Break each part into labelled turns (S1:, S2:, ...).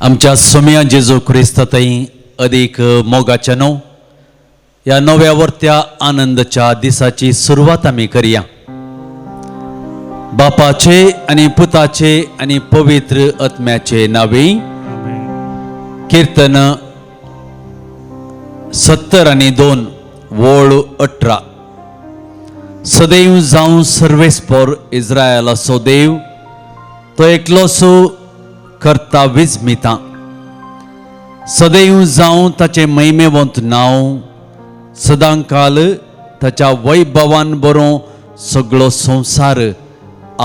S1: आमच्या सोम्या जेजू क्रिस्तातय अदीक मोगाच्या न्हू ह्या नव्या वर्त्या आनंदाच्या दिसाची सुरवात आमी करया. बापाचे आनी पुताचे आनी पवित्र आत्म्याचे नावे. कीर्तन 72 वळ 18. सदैव जावं सर्वेस्पोर इस्रायलाचो देव, तो एकलोसो करता विजमिता. सदैव जावं ताचें महिमेवंत नांव, सदांकाल ताच्या वैभवान बरो सगळो संवसार.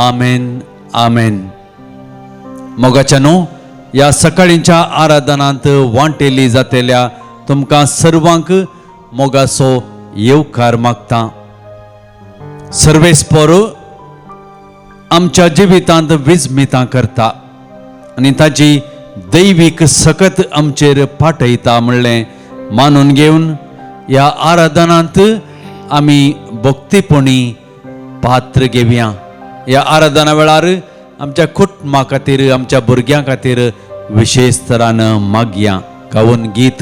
S1: आमेन, आमेन. मोगाच्या न्हू ह्या सकाळींच्या आराधनांत वांटेली जातेल्या तुमकां सर्वांक मोगाचो येवकार मागता. सर्वेस्पोर आमच्या जिवितांत विजमितां करता आनी ताजी दैवीक सकत आमचेर पाठयता म्हणलें मानून घेवन ह्या आराधनांत आमी भक्तीपणी पात्र घेवया. ह्या आराधना वेळार आमच्या कुटुंबा खातीर, आमच्या भुरग्यां खातीर विशेश तरान मागया. गावन गीत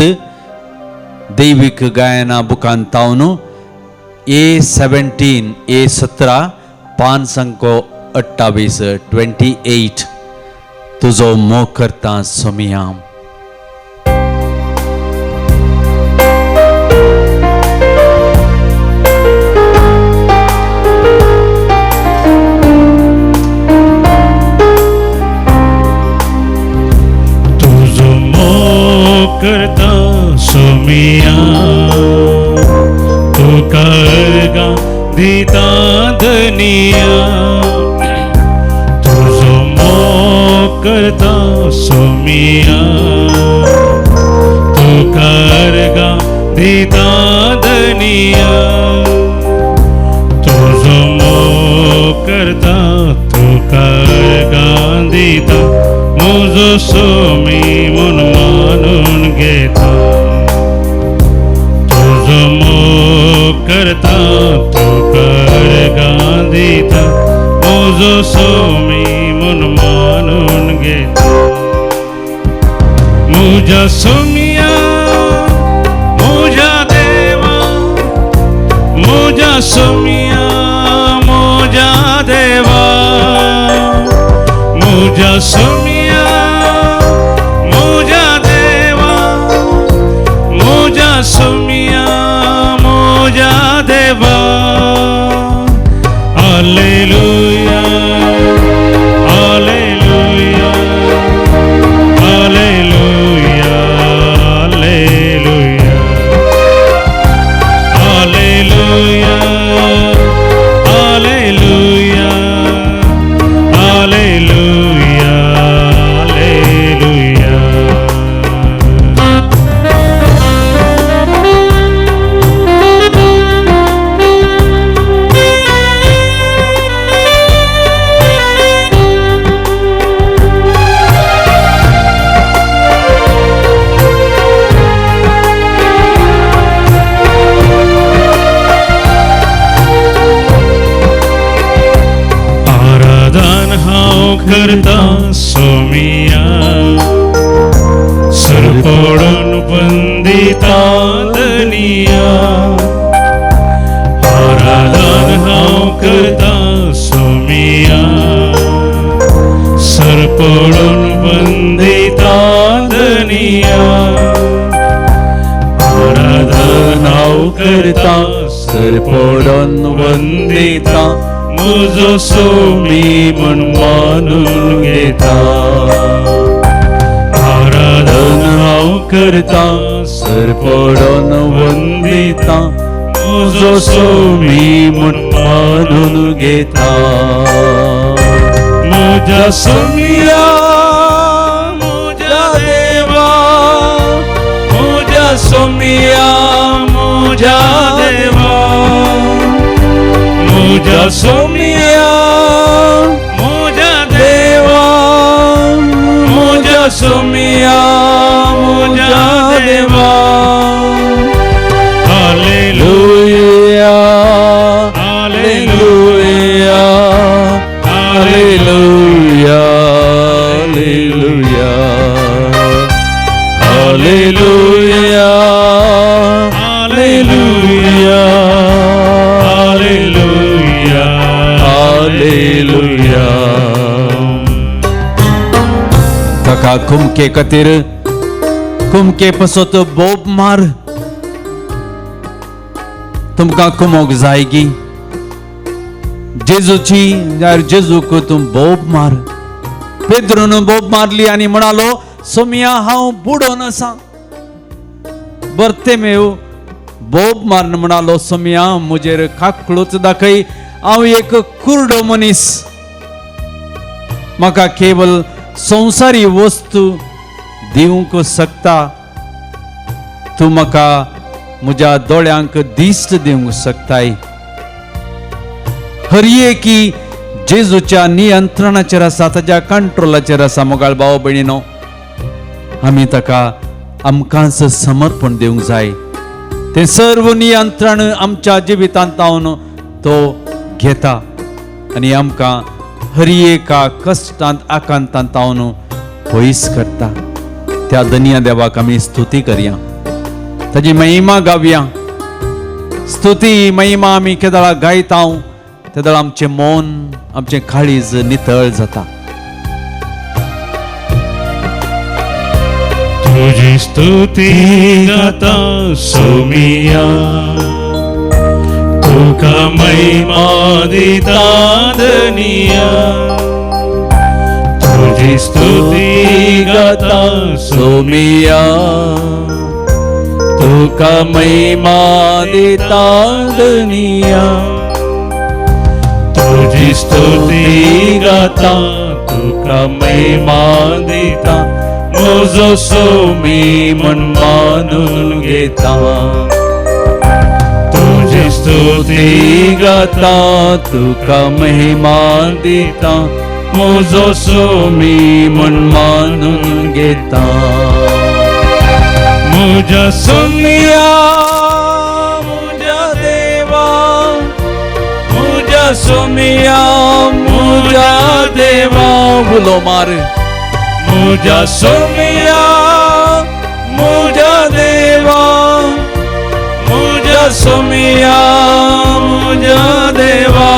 S1: दैवीक गायना बुकान तावन A 17, A 17, पान संको 28, 28. तुजो मोग करता सोमिया.
S2: तुजो मोग करता सोमिया, तुका अर्गां दिता धनिया. तुजो मोग करता सोमिया, तुका अर्गां दिता धनिया. तुजो मोग करता, तुका अर्गां दिता, म्हजो सोमी म्हूण मानून घेता. तुजो मोग करता, तुका अर्गां दिता, म्हजो सोमी म्हूण मानून घेता. म्हज्या सोमिया, म्हज्या देवा, म्हज्या सोमिया, म्हज्या देवा, म्हज्या सोमिया, म्हज्या देवा, म्हज्या सोमिया, म्हज्या देवा. Hallelujah, hallelujah, hallelujah, hallelujah, hallelujah, hallelujah, hallelujah, hallelujah. आराधन हांव करता सोमिया, सरपडून बंदिता धनिया. आराधन हांव करता सोमिया, सरपडून बंदिता धनिया. आराधन हांव करता, सरपडून वंदिता, म्हजो सोमी म्हूण मानून घेता. आराधन हांव करता, सरपडून वंदिता, म्हजो सोमी म्हूण मानून घेता. म्हज्या सोमिया, म्हज्या देवा, म्हज्या सोमिया, म्हज्या देवा, म्हज्या सोमिया, म्हज्या देवा, म्हज्या सोमिया, म्हज्या देवा. हालेलुया,
S1: हालेलुया, hallelujah, hallelujah.
S2: Hallelujah, hallelujah, hallelujah, hallelujah.
S1: ताका कुमके खातीर कुमके पसत बोब मार. तुमकां कुमोक जायगी जेजूची, जाल्यार जेजूक तूं बोब मार. पेद्रून बोब मारली आनी म्हणालो, सोमिया हांव बुडोन आसा. बर्तेमेव बोब मारून म्हणालो, सोमिया म्हजेर काकळूच दाखय, हांव एक कुर्डो मनीस, म्हाका केवल संवसारी वस्तू दिवंक शकता, तूं म्हाका म्हज्या दोळ्यांक दिश्ट दिवंक शकताय. हर एकी जेजूच्या नियंत्रणाचेर आसा, ताज्या कंट्रोलाचेर आसा. मोगाळ भाव भयणीनो, आमी ताका आमकांच समर्पण दिवंक जाय. तें सर्व नियंत्रण आमच्या जिवितांत जावन तो घेता आनी आमकां हर एका कश्टांत आकांतांत जावन पयस करता. त्या धनिया देवाक आमी स्तुती करया, ताजी महिमा गावया. स्तुती महिमा आमी केदळा गायता तेदळा आमचें मन, आमचें काळीज नितळ जाता.
S2: तुजी स्तुती गाता सोमिया, तुका महिमा दिता धनिया. तुजी स्तुती गाता
S1: सोमिया, तुका महिमा दिता धनिया.
S2: तुजी स्तुती गाता, तुका महिमा दिता, म्हजो सोमी म्हण मानून घेता. तुजी स्तुती गाता,
S1: तुका महिमा दिता,
S2: म्हजो सोमी म्हण
S1: मानून घेता.
S2: म्हज्या
S1: सोमिया म्हज्या देवा, म्हज्या सोमिया म्हज्या देवा, उलो मार.
S2: म्हज्या
S1: सोमिया म्हज्या देवा, म्हज्या सोमिया म्हज्या देवा,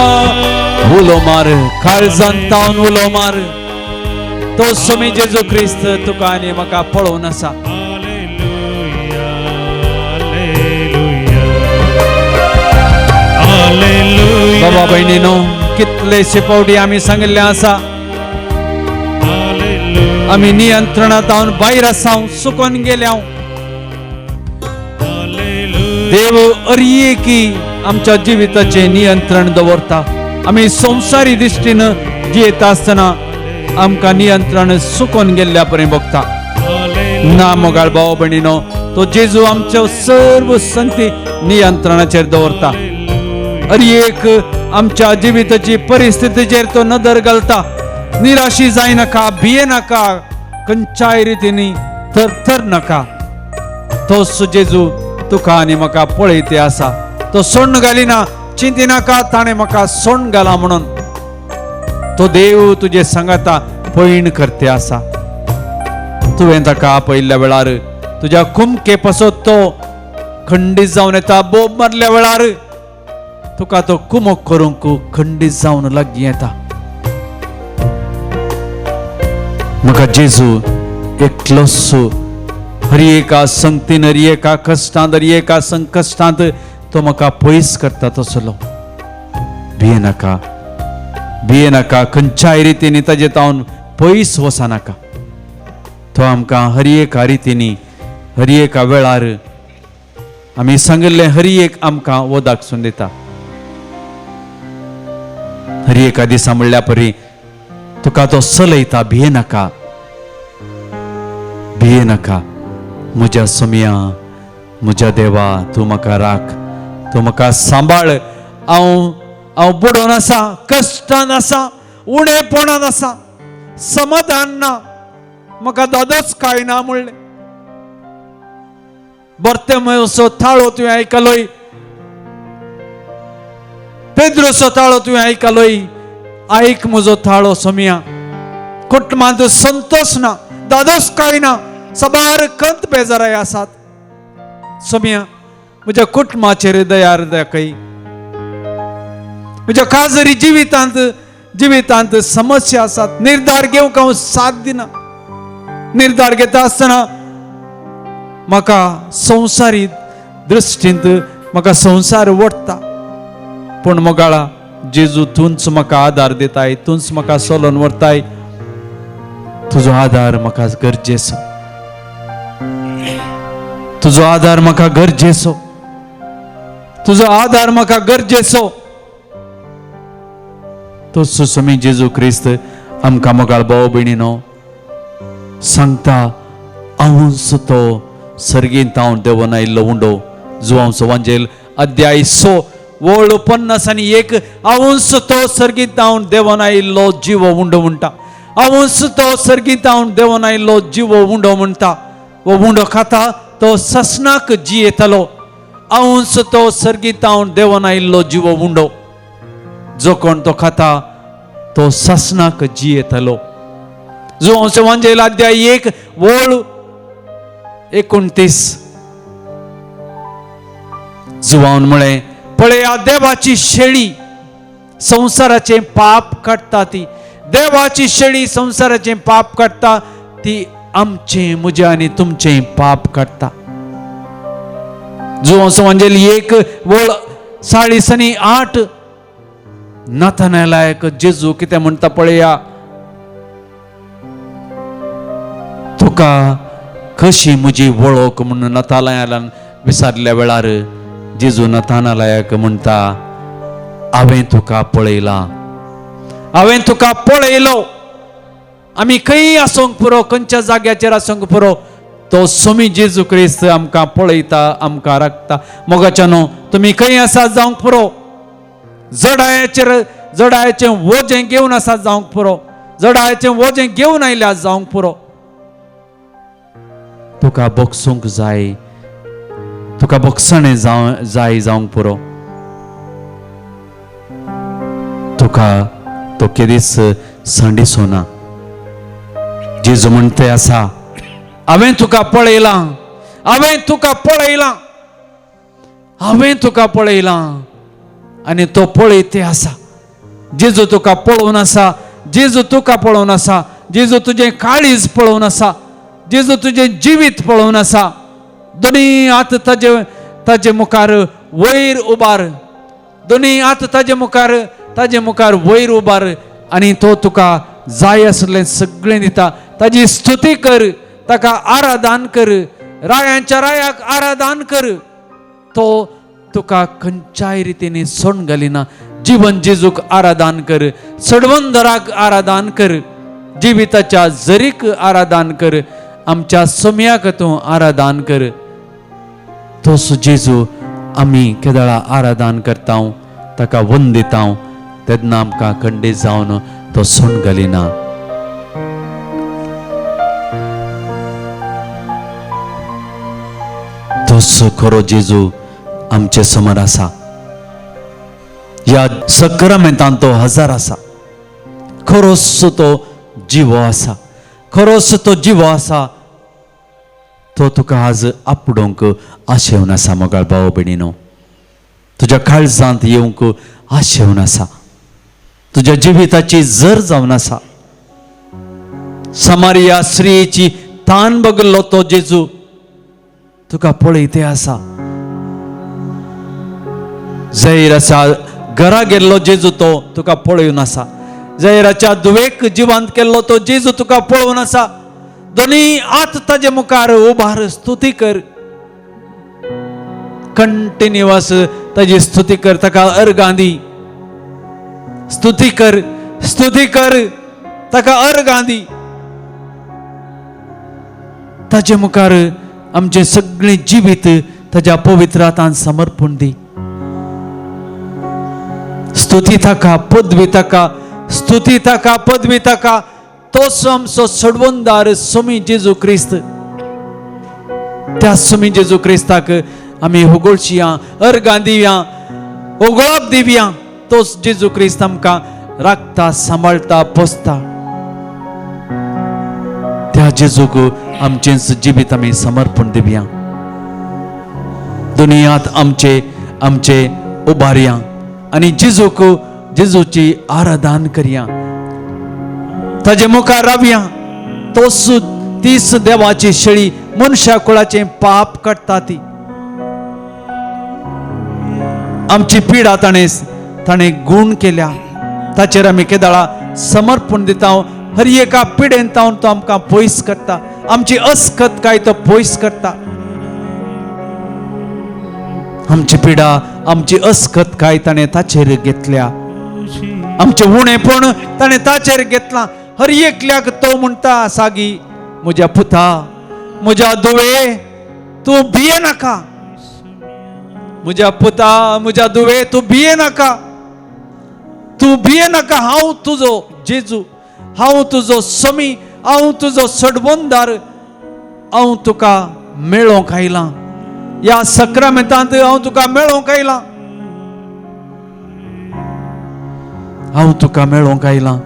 S1: उलो मार, काळजान तावन उलो मार. तो सोमी जेजू क्रिस्त तुका आनी म्हाका पळोवन आसा.
S2: हालेलुया, हालेलुया, हालेलुया.
S1: बाबा भयणीनो, कितलेशे फावटी आमी सांगिल्लें आसा,
S2: हालेलुया,
S1: आमी नियंत्रणांत जावन भायर आसा, सुकोन गेल्या.
S2: हालेलुया.
S1: देव अरयेकी आमच्या जिविताचें नियंत्रण दवरता. आमी संवसारी दृश्टीन जियेता आसतना आमकां नियंत्रण सुकोन गेल्ल्या परी बघता. ना मोगाळ भाव भयणीनो, तो जेजू आमच्यो सर्व संगती नियंत्रणाचेर दवरता. अरे एक आमच्या जिविताची परिस्थितीचेर तो नदर घालता. निराशी जायनाका, भिये नाका, खंयच्याय रितीनी थरथर नाका. तोच जेजू तुका आनी म्हाका पळयते आसा. तो सोण्ण घालिना. चिंतिनाका ताणें म्हाका सोण्ण घाला म्हणून. तो देव तुजे सांगाता पयण करते आसा. तुवें ताका आपयल्ल्या वेळार तुज्या कुमके पासत तो खंडीत जावन येता. बोब मारल्या वेळार तुका तो कुमक करूंक खंडीत जावन लागीं येता. म्हाका जेजू एकलोच हर एका संगतीन, हर एका कश्टांत, हर एका संकश्टांत तो म्हाका पयस करता तसलो. भिये नाका, भिये नाका, खंयच्याय रितीनी ताजे तावन पयस वचनाका. तो आमकां हर एका रितीनी, हर एका वेळार आमी सांगिल्लें हर एक आमकां वदाक दिता. हर एका दिसा म्हणल्या परी तुका तो चलयता. भिये नाका, भिये नाका. म्हज्या सोमया, म्हज्या देवा, तूं म्हाका राख, तूं म्हाका सांबाळ. हांव हांव बुडोन आसा, कश्टान आसा, उणेपणान आसा, समाधान ना, म्हाका दादोच कांय ना म्हणलें. बर्तेमयोचो थाळो तुवें आयकलोय, पेद्रोचो ताळो तुवें आयकलोय. आयक म्हजो थाळो सोमया. कुटुंबांत संतोष ना, दादोस कांय ना, साबार खंत बेजाराय आसात. सोम्या, म्हज्या कुटुंबाचेर दया दाखय. म्हज्या खाजरी जिवितांत जिवितांत समस्या आसात. निर्धार घेवंक हांव साथ दिना. निर्धार घेता आसतना म्हाका संवसारी दृश्टींत म्हाका संवसार ओडटा, पूण मोगाळा जेजू, तूंच म्हाका आदार दिताय, तूंच म्हाका सोलोन व्हरताय. तुजो आदार म्हाका गरजेचो, तुजो आदार म्हाका गरजेचो, तुजो आदार म्हाका गरजेचो. तोच स्वामी जेजू क्रिस्त आमकां मोगाळ भाव भयणीनो सांगता, हांवूच तो सर्गींत हांव देंवन आयिल्लो उंडो. जुवांचो वांजेल अध्याय 6 वळ 51. हांवूच तो सर्गींत हांव देंवन आयिल्लो जिवो उंडो म्हणटा. हांवूच तो सर्गींत हांव देंवन आयिल्लो जिवो उंडो म्हणटा. हो उंडो खाता तो ससनाक जियेतलो. हांवूच तो सर्गींत हांव देंवन आयिल्लो जिवो उंडो. जो कोण तो खाता तो ससनाक जियेतलो. जुवांचो वांजेल अध्याय 1 वळ 29. जुवान म्हळें, पळया देवाची शेळी संवसाराचें पाप काडटा ती. देवाची शेळी संवसाराचें पाप काडटा ती आमचें, म्हजें आनी तुमचें पाप काडटा. जुवांचो वांजेल 1 वळ 48. नथानायलाक जेजू कितें म्हणटा पळया, तुका कशी म्हजी वळख म्हणून नथानायलान विचारल्या वेळार जेजू नथानायलाक म्हणटा, हांवें तुका पळयलां, हांवें तुका पळयलो. आमी खंय आसूंक पुरो, खंयच्या जाग्याचेर आसूंक पुरो, तो स्वामी जेजू क्रिस्त आमकां पळयता, आमकां राखता. मोगाच्यानो, तुमी खंय आसा जावंक पुरो, जडायचेर जडायचें वजें घेवन आसा जावंक पुरो, जडायचें वजें घेवन आयल्या जावंक पुरो, तुका बगसूंक जाय, तुका बगसणें जाय जावंक पुरो. तुका तो केदीच सांडिसो ना. जेजू म्हणते आसा, हांवें तुका पळयलां, हांवें तुका पळयलां, हांवें तुका पळयलां. आनी तो पळयते आसा. जेजू तुका पळोवन आसा, जेजू तुका पळोवन आसा, जेजू तुजें काळीज पळोवन आसा, जेजू तुजें जिवीत पळोवन आसा. दोनी हात ताजे ताजे मुखार वयर उबार, दोनी हात ताजे मुखार ताजे मुखार वयर उबार आनी तो तुका जाय आसलें सगळें दिता. ताजी स्तुती कर, ताका आराधन कर, रायांच्या रायाक आराधन कर. तो तुका खंयच्याय रितीन सोण घालिना. जिवन जेजूक आराधन कर, सडवंदराक आराधन कर, जिविताच्या जरीक आराधन कर, आमच्या सोम्याक तूं आराधन कर. तोच जेजू आमी केदळा आराधन करता, ताका वंदिता, तेन्ना आमकां खंडीत जावन तो सोण घालिना. तोच खरो जेजू आमचे समोर आसा. ह्या सक्रामेंतान तो हजार आसा. खरोच तो जिवो आसा, खरोच तो जिवो आसा. तो तुका आज आपडोवंक आशेवन आसा. मोगाळ भाव भयणीनो, तुज्या काळजांत येवंक आशेवन आसा, तुज्या जिविताची जर जावन आसा. समारिया स्त्रियेची तान बगल्लो तो जेजू तुका पळयते आसा. जैराच्या घरा गेल्लो जेजू तो तुका पळोवन आसा. जैराच्या दुवेक जिवांत केल्लो तो जेजू तुका पळोवन आसा. दोनी हात ताजे मुखार उबार, स्तुती कर, कंटिन्युअस ताजी स्तुती कर, ताका अर्गां दी. स्तुती कर, स्तुती कर, ताका अर्गां दी. ताजे मुखार आमचें सगळें जिवीत ताज्या पवित्र हातान समर्पण दी. स्तुती ताका, पदवी ताका, स्तुती ताका, पदवी ताका. तोच आमचो सडवंदार स्वामी जेजू क्रिस्त. त्या स्वामी जेजू क्रिस्ताक आमी होगोळशिया, अर्गां दिवया, होगोळप दिवया. तोच जेजू क्रिस्त आमकां राखता, सांबाळटा, पोसता. त्या त्या जेजूक आमचेंच जिवीत आमी समर्पण दिवया. दुनियांत आमचे आमचे उबारया आनी जेजूक जेजूची आराधन करया, ताजे मुखार रावया. तोच तीच देवाची शेळी मनशा कुळाचें पाप काडटा ती. आमची पिडा ताणें ताणें गूण केल्या, ताचेर आमी केदाळा समर्पण दिता. हर एका पिडेन तावन तो आमकां पयस करता, आमची अस्कत काय तो पयस करता. आमची पिडा आमची अस्कत काय ताणें ताचेर घेतल्या, आमचें उणेपण ताणें ताचेर घेतलां. हर एकल्याक तो म्हणटा सागी, म्हज्या पुता, म्हज्या दुवे, तूं भिये नाका. म्हज्या पुता, म्हज्या दुवे, तूं भिये नाका, तूं भिये नाका. हांव तुजो जेजू, हांव तुजो समी, हांव तुजो सडबंदार, हांव तुका मेळोंक आयलां. ह्या सक्रामेंतांत हांव तुका मेळोंक आयलां, हांव तुका मेळोंक आयलां.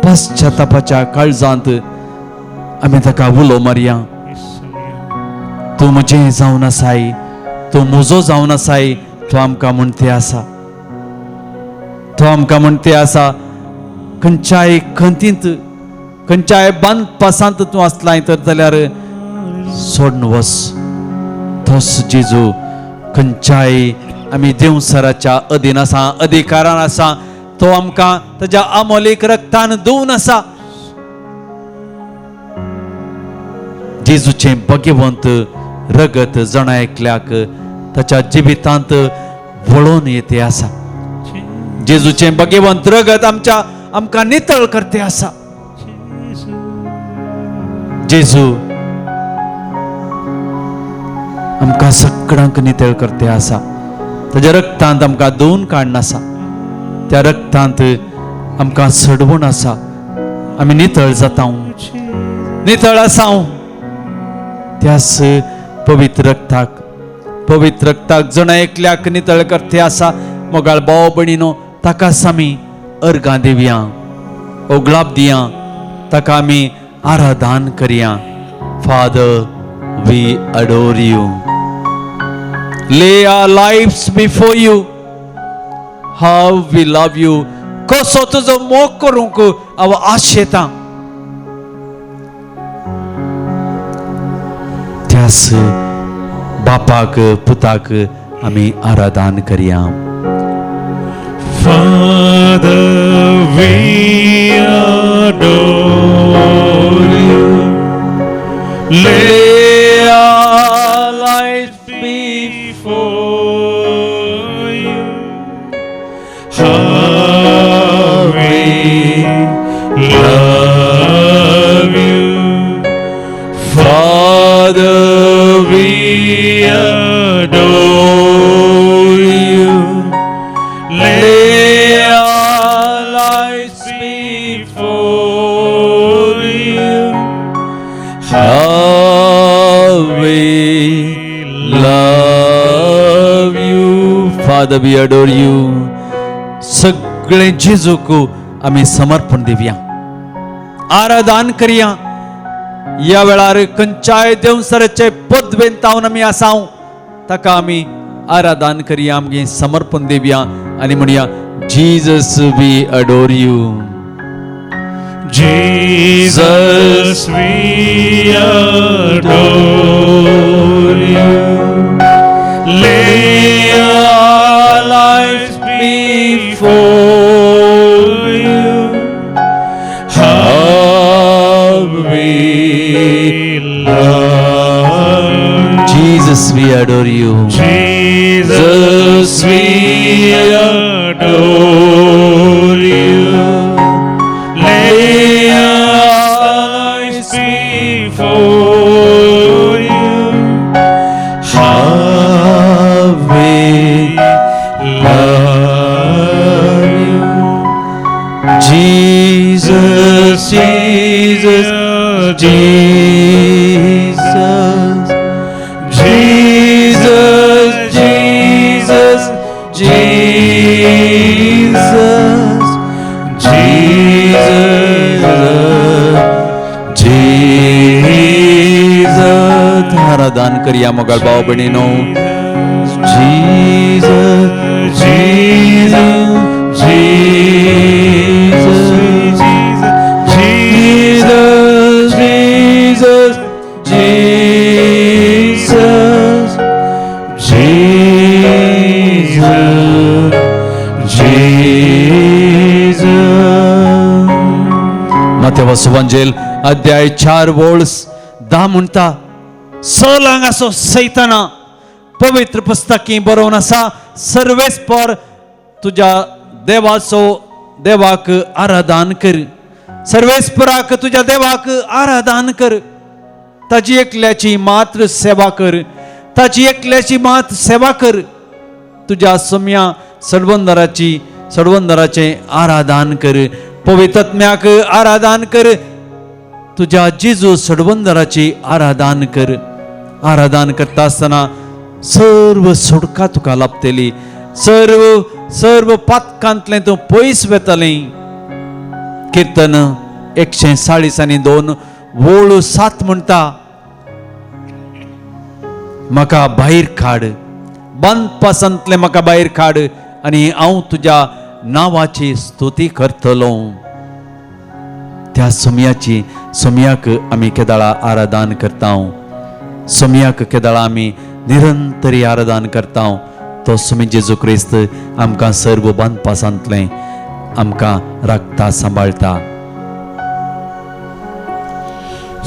S1: पश्चातापाच्या काळजांत आमी ताका उलो मारया, तूं म्हजें जावन आसाय, तूं म्हजो जावन आसाय. तूं आमकां म्हणते आसा, तो आमकां म्हणते आसा, खंयच्याय खंतींत खंयच्याय बांदपासांत तूं आसलाय तर जाल्यार सोडून वच. तोच जेजू खंयच्याय आमी देवसराच्या अधीन आसा, अधिकारान आसा. तो आमकां ताज्या आमोलीक रक्तान धुवन आसा. जेजूचें भगवंत रगत जणा एकल्याक ताच्या जिवितांत वळोवन येते आसा. जेजूचें भगवंत रगत आमच्या आमकां नितळ करते आसा. जेजू आमकां सगळ्यांक नितळ करते आसा. ताज्या रक्तांत आमकां धुवन काडनासा, त्या रक्तांत आमकां सडवून आसा. आमी नितळ जाता, नितळ आसा. त्याच पवित्र रक्ताक, पवित्र रक्ताक जण एकल्याक नितळ करते आसा. मोगाळ भाव भयणीनो, ताकाच आमी अर्गां दिवया, ओगलाप दिया, ताका आमी आराधन करया. Father, we adore you, lay our lives before you, how we love you. कसो तुजो मोग करूंक हांव आशेतां. त्यास बापाक पुताक आमी आराधन करया.
S2: Father, we adore you. Lay
S1: our lives
S2: before you. How we love you.
S1: Father,
S2: We adore you.
S1: lay our lives
S2: before you.
S1: How we love you. Father, we adore you. सगळे जेजूक आमी समर्पण दिवया, आराधन करया. ह्या वेळार खंयच्याय देवसराचे पदवेन तावन आमी आसाव, ताका आमी आराधन करया, आमगे समर्पण दिवया आनी म्हणया, Jesus, we adore you.
S2: Jesus, we adore you. Lay our lives before you.
S1: How
S2: we love you.
S1: Jesus, we adore you.
S2: Jesus, we adore you. Lay our lives before you.
S1: How we love you. Jesus, Jesus, Jesus, Jesus, Jesus, Jesus, Jesus, Jesus. आराधन करया मोगाळ भाव भयणीनो. Jesus,
S2: Jesus, Jesus, Jesus,
S1: Jesus, Jesus,
S2: Jesus, Jesus.
S1: मातेवा सुवांजेल अध्याय 4 वोळ 10 म्हणटा, Salang असो सैताना पवित्र पुस्तकी बरोवन आसा, सर्वेस्पर तुज्या देवाचो देवाक आराधन कर, सर्वेस्पराक तुज्या देवाक आराधन कर, ताजी एकल्याची मात्र सेवा कर, ताजी एकल्याची मात्र सेवा कर, तुज्या सम्या सडवंदराची सडवंदराचें आराधन कर, पवित्रत्म्याक आराधन कर, तुज्या जेजू सडवंदराची आराधन कर. आराधन करता आसतना सर्व सोडका तुका लाभतली, सर्व सर्व पातकांतलें तूं पयस वेतलें. किर्तन 140 आनी 2 वोळ 7 म्हणटा, म्हाका भायर काड, बांदपासांतलें म्हाका भायर काड आनी हांव तुज्या नांवाची स्तुती करतलो. त्या सोमयाची सोमयाक आमी केदाळा आराधन करता, सोमयाक केदाळा आमी निरंतरी आराधन करता. तो सोमी जेजू क्रिस्त आमकां सर्व बांदपासांतलें आमकां राखता, सांबाळटा.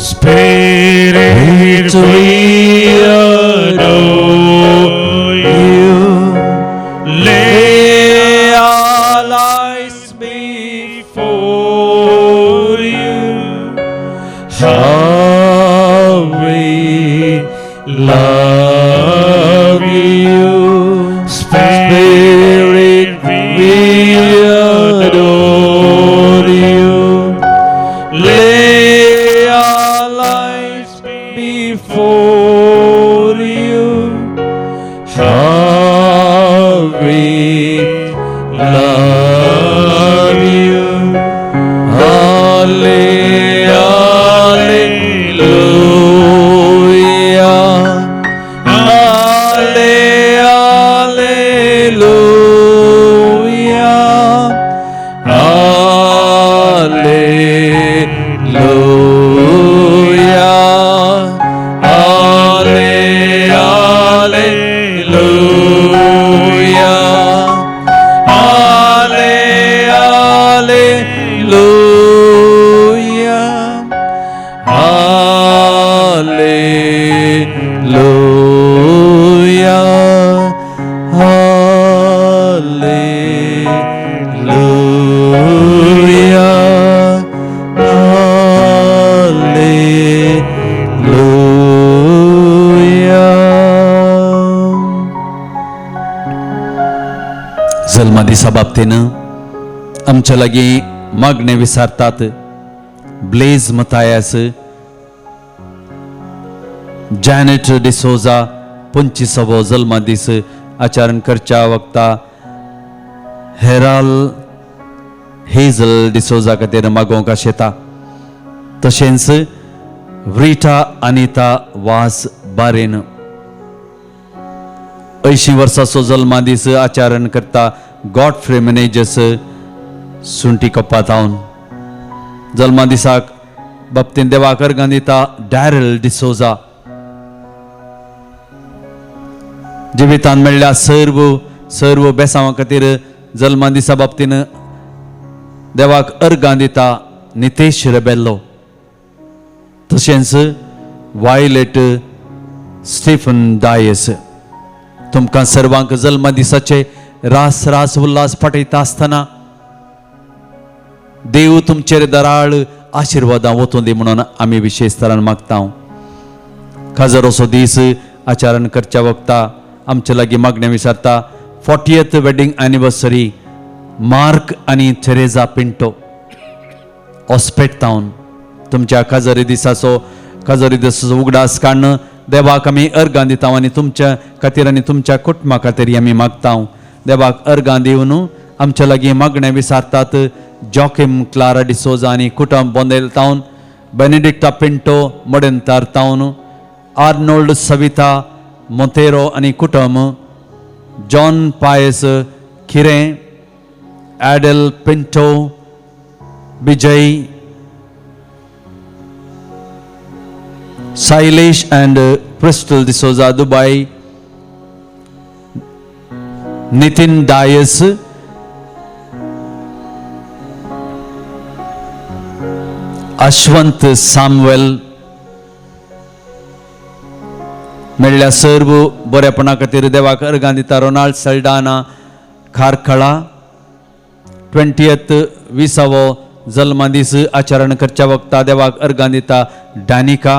S2: Spirit, we adore you. Lay our lives before you. How we love you. Spirit, we adore you. Lay our lives before you. How we love you.
S1: Halle, hallelujah. Halle, hallelujah. Hallelujah. Halle, hallelujah. Halle, hallelujah. Hallelujah. Hallelujah. Hallelujah. जल्मा दिसा बाबतीन आमच्या लागीं मागणें विसारतात Blaze मतायास, Janet D'Souza, 25वो जल्मदीस आचरण करच्या वक्ता हेराल हेजल डिसोजा खातीर मागोवंक आशेता. तशेंच व्रिटा अनिता वास बारेन, 80 वर्साचो जल्मदीस आचरण करता गॉडफ्रे मॅनेजर्स सुंटी कप्पा. जल्मदिसाक बाबतीन देवाक अर्गां दिता डॅरल डिसोजा. जिवितान मेळ्ळ्या सर्व सर्व बेसांवा खातीर जल्मदिसा बाबतीन देवाक अर्गां दिता नितेश रेबेल्लो, तशेंच वायलेट स्टीफन डायस. तुमकां सर्वांक जल्मदिसाचे रास रास उल्हास पाठयता आसतना देव तुमचेर दराळ आशिर्वादां वतूं दी म्हणून आमी विशेश तरान मागता. खाजर असो दीस आचरण करच्या वक्ता आमचे लागीं मागणें विचारता 40th wedding anniversary mark आनी थेरेजा पिंटो ऑस्पेट टावन. तुमच्या काजरी दिसाचो उगडास काडून देवाक आमी अर्गां दिता आनी तुमच्या खातीर आनी तुमच्या कुटुंबा खातीर आमी मागता. देवाक अर्गां दिवन आमच्या लागीं मागणें विचारतात जॉकीम क्लारा डिसोजा आनी कुटुंब Bondel town, Benedicta Pinto Madantar town, Arnold Savita Monteiro आनी कुटुंब, John Pius Khiren, Adel Pinto, Vijay, Sailesh and Crystal D'Souza Dubai, Nitin Dias, Ashwant Samuel. मेळ्ळ्या सर्व बरेपणा खातीर देवाक अर्गां दिता रोनाल्ड सल्डाना खारखळा 20th विसावो जल्मदीस आचरण करच्या वक्ता देवाक अर्गां दिता डॅनिका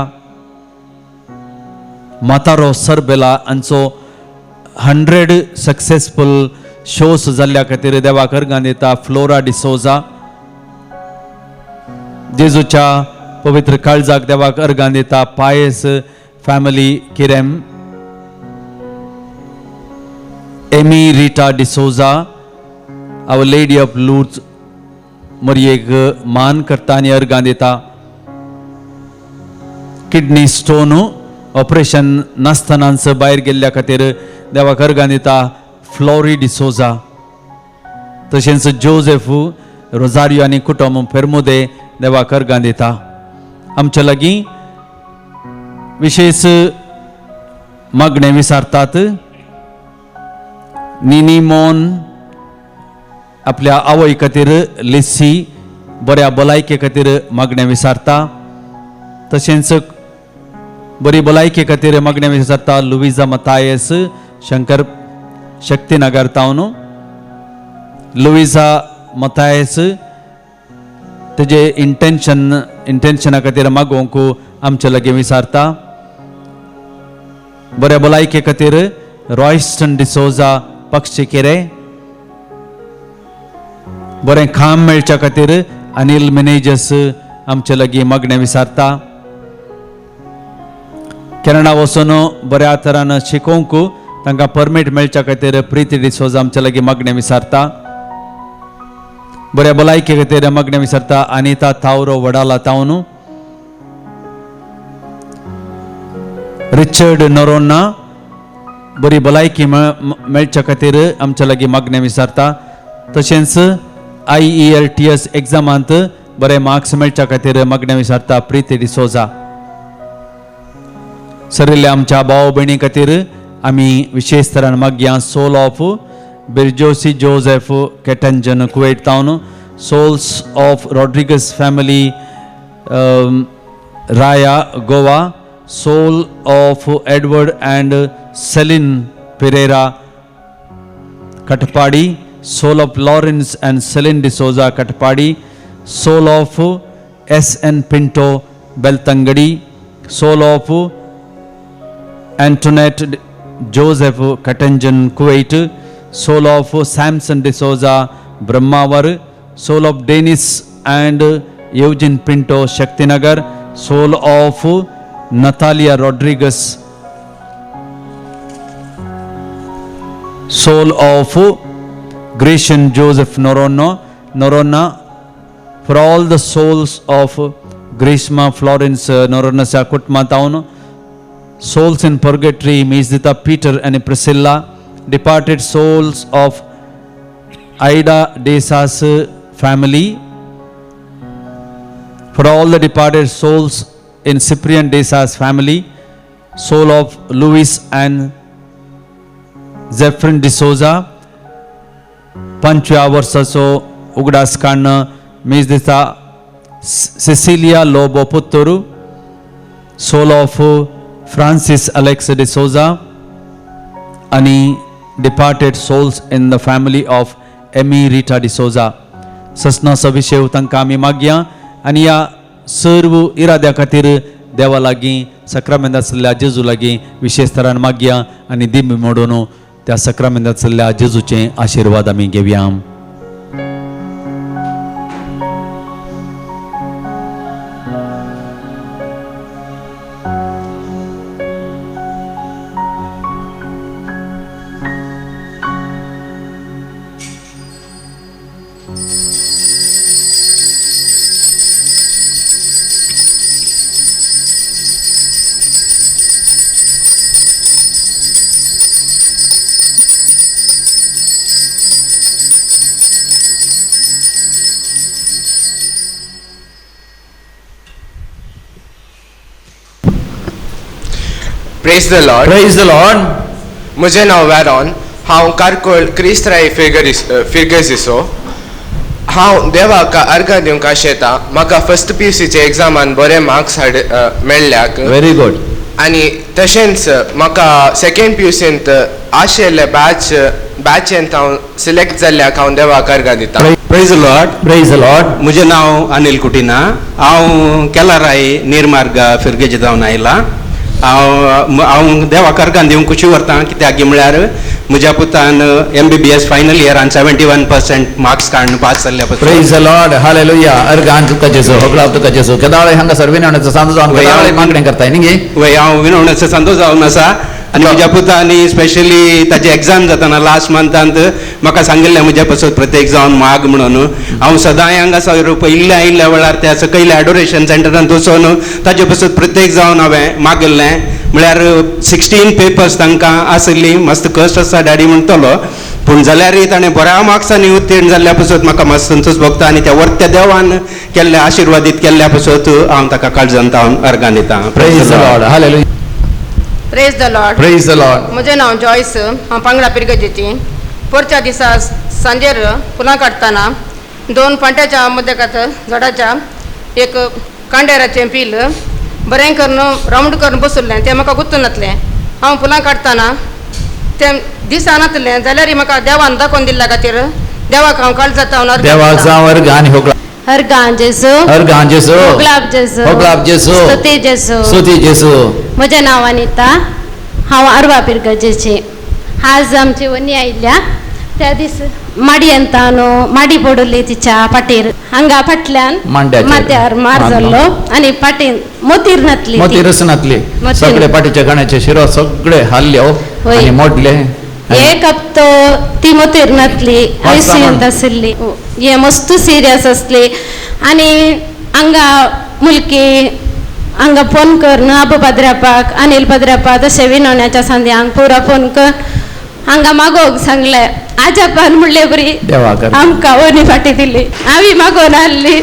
S1: म्हातारो सरबेला हांचो 100 सक्सेसफूल शोज जाल्ल्या खातीर देवाक अर्गां दिता फ्लोरा डिसोजा. जेजूच्या पवित्र काळजाक देवाक अर्गां दिता Pius family Kirem, Amy Rita D'Souza, our lady of Lourdes मरयेक मान करता आनी अर्गां दिता. किडनी स्टोन ऑपरेशन नासतनाच भायर गेल्ल्या खातीर देवाक अर्गां दिता फ्लोरी डिसोजा. तशेंच जोजेफ रोजारियो आनी कुटुंब फेरमुदे देवाक अर्गां दिता. आमच्या लागीं विशेष मागणें विसारतात. निनी मोन आपल्या आवय खातीर लिस्सी बऱ्या भलायके खातीर मागणें विसारता. तशेंच बरी भलायके खातीर मागणें विसारता लुविजा मतायस शंकर शक्तीनगर तावन. लुविजा मतायस तेजे इंटेन्शना खातीर मागोवंक आमचे लागीं विसारता. बऱ्या भलायके खातीर रॉयस्टन डिसोजा पक्षी केरे. बरें काम मेळच्या खातीर अनिल मेनेजस आमचे लागीं मागणें विसारता. कॅनडा वचून बऱ्या तरान शिकोवंक तांकां परमीट मेळच्या खातीर प्रिती डिसोजा आमचे लागीं मागणें विसारता. बऱ्या भलायके खातीर मागणें विसारता अनिता तावरो वडाला तावन. रिचर्ड नोरोन्ना बरी भलायकी मेळच्या खातीर आमच्या लागीं मागणें विसारता. तशेंच IELTS एग्जामांत बरे मार्क्स मेळच्या खातीर मागणें विसारता प्रिती डिसोजा. सरिल्ल्या आमच्या भाव भयणी खातीर आमी विशेष तरान मागया soul of Birjosi Joseph Katanjan Kuwait town, souls of Rodrigues family Raya Goa, soul of Edward and Celine Pereira Katpadi, soul of Lawrence and Celine D'Souza Katpadi, soul of S.N. Pinto Belthangady, soul of Antoinette Joseph Katanjan Kuwait, soul of Samson D'Souza Brahmavar, soul of Dennis and Eugene Pinto Shaktinagar, soul of Natalia Rodriguez, soul of Grecian Joseph Norona, for all the souls of Grishma Florence Norona Sakutma Town, souls in purgatory Mizdita Peter and Priscilla, departed souls of Ida Desas family, for all the departed souls in Cyprian Desas family, soul of Louis and Zephyrin D'Souza, पंचव्या वर्साचो उगडास काडण मीस दिता Cecilia Lobo Puttur, soul of Francis Alex D'Souza आनी departed souls in the family of Amy Rita D'Souza. ससनाचो विशय तांकां आमी मागया आनी ह्या सर्व इराद्या खातीर देवा लागीं सक्रामेंत आशिल्ल्या जेजू लागीं विशेष तरान मागया आनी दिमी मोडून त्या सक्रामेंत आशिल्ल्या जेजूचे आशिर्वाद आमी घेवया.
S3: Praise the Lord.
S4: Praise the Lord.
S3: म्हजें नांव वेरॉन. हांव कारकोळ क्रिस्त्राय फिर्गजीसो. हांव देवाक अर्गां दिवंक आशेता म्हाका फर्स्ट पी यू सीच्या एग्जामान बरे मार्क्स हाड मेळ्ळ्याक.
S4: Very good.
S3: आनी तशेंच म्हाका सेकेंड पी यू सींत आशिल्ले बॅचेंत हांव सिलेक्ट जाल्ल्याक हांव देवाक अर्गां दिता.
S5: Praise Lord.
S4: Praise the Lord.
S5: म्हजें नांव अनिल कुटिना. हांव केलाराय निर्मार्ग फिर्गेज जावन आयला. हांव हांव देवाक अर्गां दिवंक खुशी व्हरता कित्याक म्हळ्यार म्हज्या पुतान MBBS final इयरान 71% मार्क्स काडून पास जाल्ल्या पासून.
S4: Praise the Lord. Hallelujah. अर्गां तुका जेसू, होगडाव तुका जेसू. केदाळे हांगा सर्विनाण्याचो सांजो जावन केदाळे मागणें करताय न्ही?
S5: वय, हांव विनवण्याचो सांदो जावन आसा. आनी म्हज्या पुतांनी स्पेशली ताजी एग्जाम जातना लास्ट मंथांत म्हाका सांगिल्लें म्हज्या पासून प्रत्येक जावन माग म्हणून. हांव सदांय हांगासर पयिल्ल्या आयिल्ल्या वेळार त्या सकयल्या एडोरेशन सेंटरांत वचून ताजे पासून प्रत्येक जावन हांवें मागिल्लें. म्हळ्यार 16 पेपर्स तांकां आशिल्ली. मस्त कश्ट आसा डॅडी म्हणटलो, पूण जाल्यारय ताणें बऱ्या मार्क्सांनी उत्तीर्ण जाल्ल्या पासून म्हाका मातसो संतोश भोगता. आनी त्या वर्त्या देवान केल्ल्या आशिर्वादीत केल्ल्या पासून हांव ताका काळजांत हांव अर्गां दितां.
S4: Praise the Lord. Hallelujah.
S6: Praise the Lord.
S4: Praise the Lord.
S6: म्हजें नांव जॉयस. हांव पांगडा पिरगजेची. पोरच्या दिसा सांजेर फुलां काडटना दोन पांट्याच्या मदकात झाडाच्या एक कांडेराचें पील बरें करून रावंड करून बसुल्लें, तें म्हाका गुत्तून नासलें. हांव फुलां काडटना तें दिसनातलें जाल्यार म्हाका देवान दाखोवन दिल्ल्या खातीर देवाक हांव काळजांत हांव अर्गां
S4: देवाक
S6: दितां.
S4: जावं अर्गां आनी होगडाव.
S7: अर्गां जेजू.
S4: अर्गां जेसू.
S7: होगडाव जेजू.
S4: होगडाव जेसू.
S7: स्तुती जेजू.
S4: स्तुती जेसू.
S7: म्हजें नांव अनिता. हांव आरवा पिरगजेची. आज आमची वनी आयिल्ल्या त्या दीस माडयेंत न्हू माडी पडली तिच्या फाटीर हांगा फाटल्यान
S4: मांड्याचेर.
S7: माथ्यार मार जाल्लो आनी फाटीन मोतीर नातली ती.
S4: मोती रसनातली
S7: मोतीर.
S4: सगळे पाटीच्या गाण्याचे शिरो सगळे हाल्ले हो
S7: होय.
S4: आनी मोडले.
S7: एक हप्तो ती मोतीर नातली, आयसीयूंत आशिल्ली. हे मस्त सिरियस आसली. आनी हांगा मुलकी हांगा फोन कर आबू पाद्र्यापाक, अनिल पाद्र्यापा तशें विनोण्याच्या सांद्यांक पुरा फोन कर हांगा मागोवंक सांगलें. आजापान म्हणले बरी
S4: देवाक अर्गां.
S7: आमकां वनी फाटी दिली. हांवी मागोवन हाडली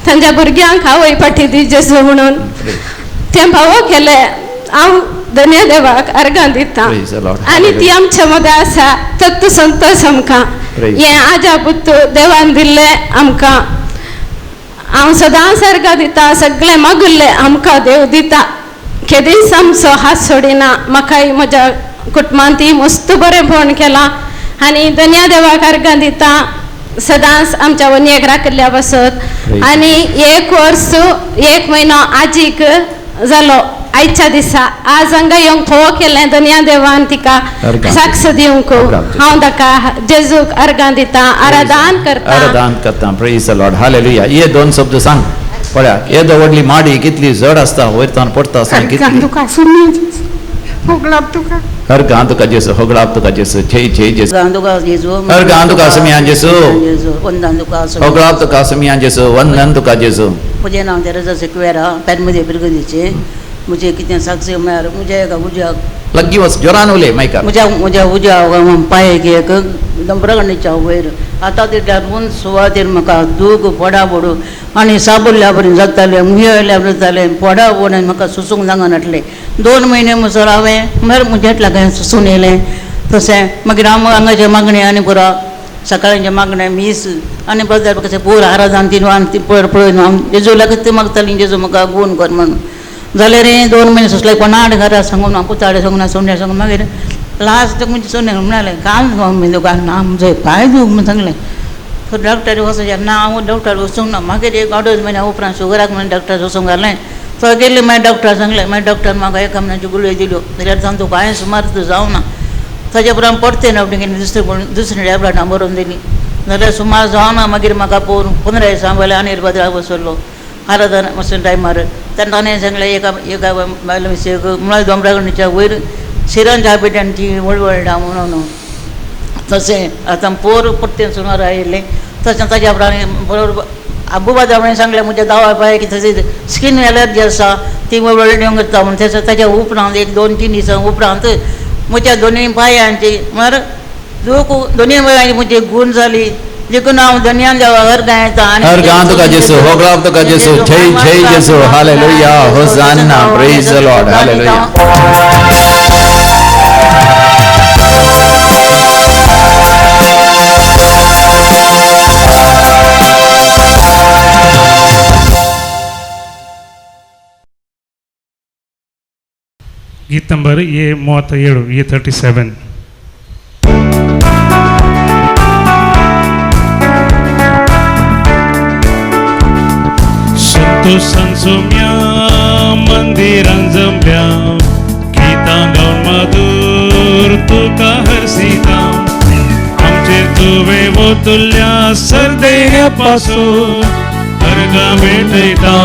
S7: तांच्या भुरग्यांक आवय फाटी दी जेजू म्हणून. तें भावो केलें. हांव धन्य देवाक अर्गां दिता.
S4: Praise the Lord.
S7: आनी ती आमच्या मदें आसा तत्व संतोश आमकां.
S4: Praise.
S7: हें आजा पुत्त देवान दिल्लें आमकां. हांव सदांच अर्गां दिता. सगळें मागुल्लें आमकां देव दिता. केदींच आमचो हात सोडिना. म्हाकाय म्हज्या कुटुंबांत मस्त बरेंपण केलां आनी धन्या देवाक अर्गां दिता सदांच आमच्या वनयेक राखिल्ल्या पासत.
S4: Praise.
S7: आनी एक वर्स एक म्हयनो आजीक जालो आयच्या दिसा. आज हांगा येवंक फोव केलें धन्या देवान तिका
S4: अर्गां.
S7: साक्ष दिवंक.
S4: अर्गां.
S7: हांव ताका जेजूक अर्गां दिता, आराधन करता.
S4: आराधन करता. Praise the Lord. Hallelujah. हे दोन शब्द सांग पळया. येदो व्हडली माडी कितली जड आसता, वयर तावन पडटा आसतना कितली.
S8: तुका सुमी होगडाव तुका.
S4: अर्गां तुका जेसू, होगडाव तुका जेसू. जय जय जेसू.
S9: अर्गां तुका जेजू.
S4: अर्गां तुका सुमयान जेसू.
S9: वंदन तुका सुमयान.
S4: होगडाव तुका सुमयान जेसू. वंदन तुका जेसू.
S9: म्हजें नांव तेरेजा सिक्वेरा, पेरमुदे पिरगदीचें. म्हजें कितें साक्षी म्हळ्यार म्हज्या एका उज्याक
S4: लग्गी वच, जोरान उलय मायकार.
S9: म्हज्या म्हज्या उज्या पांयेक एक दोंगराच्या वयर आतां तितल्या उंच सुवातेर म्हाका दूख फोडा फोडू आनी साबुल्ल्या बरी जातालें, मुयेल्या बरी जातालें, फोडा फोड आनी म्हाका सुसूंक जागनासलें. 2 म्हयने म्हणसर हांवें म्हळ्यार म्हज्यातल्या कांय सुसून येयलें. तशें मागीर हांव हांगाचें मागणें आनी पुरो सकाळचें मागणें मीस आनी बाजार कशें पूर आराधन तीन आनी ती पळय पळय हांव जेजू लागीं ती मागतालीं, जेजू म्हाका गूण कर म्हणून. जाल्यार 2 म्हयने सोंसले. कोणाक घरा सांगून हांव पुताडे सांगून सोंड्या सांगून मागीर लास्ट म्हणजे सोने म्हणालें काल दुकान ना म्हजो पांय दूख म्हूण सांगलें. तर डॉक्टर वचूं ना, हांव डॉक्टर वचूंक ना. मागीर एक अडोज म्हयन्या उपरांत शुगराक म्हणून डॉक्टर वचूंक घालें. थंय गेलें मागीर डॉक्टर सांगलें. मागीर डॉक्टर म्हाका एका म्हयन्याच्यो गुळयो दिल्यो. जाल्यार तांचो कांय सुमार जावना. ताजे उपरांत परतें दुसरे दुसरी टॅबलेटां बरोवन दिली. जाल्यार सुमार जावना. मागीर म्हाका 15 दिसां पयलीं आनी बदला बसयलो आराधना मातशें टायमार. तेन्ना ताणें सांगलें एका एका बायल मिसेक म्हळ्यार दोंगराच्या वयर शिरांच्या पेट्यान ती वळवळटा म्हणून. तशें आतां पोर परतें सुमार आयिल्लें. तशें ताज्या उपरांत बरोबर आबू बादा सांगलें म्हज्या दावा पांय की तशी स्कीन एलर्जी आसा ती वळवळणी करता म्हूण. तशें ताज्या उपरांत 1 2 3 दिसां उपरांत म्हज्या दोनूय पांयांची म्हळ्यार दूख दोनूय पांयांची म्हजी गूण जाली. देखून हांव धनयान देवा अर्गां येता आनी
S4: अर्गां तुका जेसू, होगळाप तुका जेसू, जय जय जेसू, hallelujah, hosanna, praise the Lord, hallelujah.
S10: गीत number A 37, A 37. संतोषान सोम्या मंदिरान जमल्या, गीतां गावन मधुर तुका हरसिता, आमचेर तुवें वतुल्या सरदेण्या पासून अर्गां भेटयता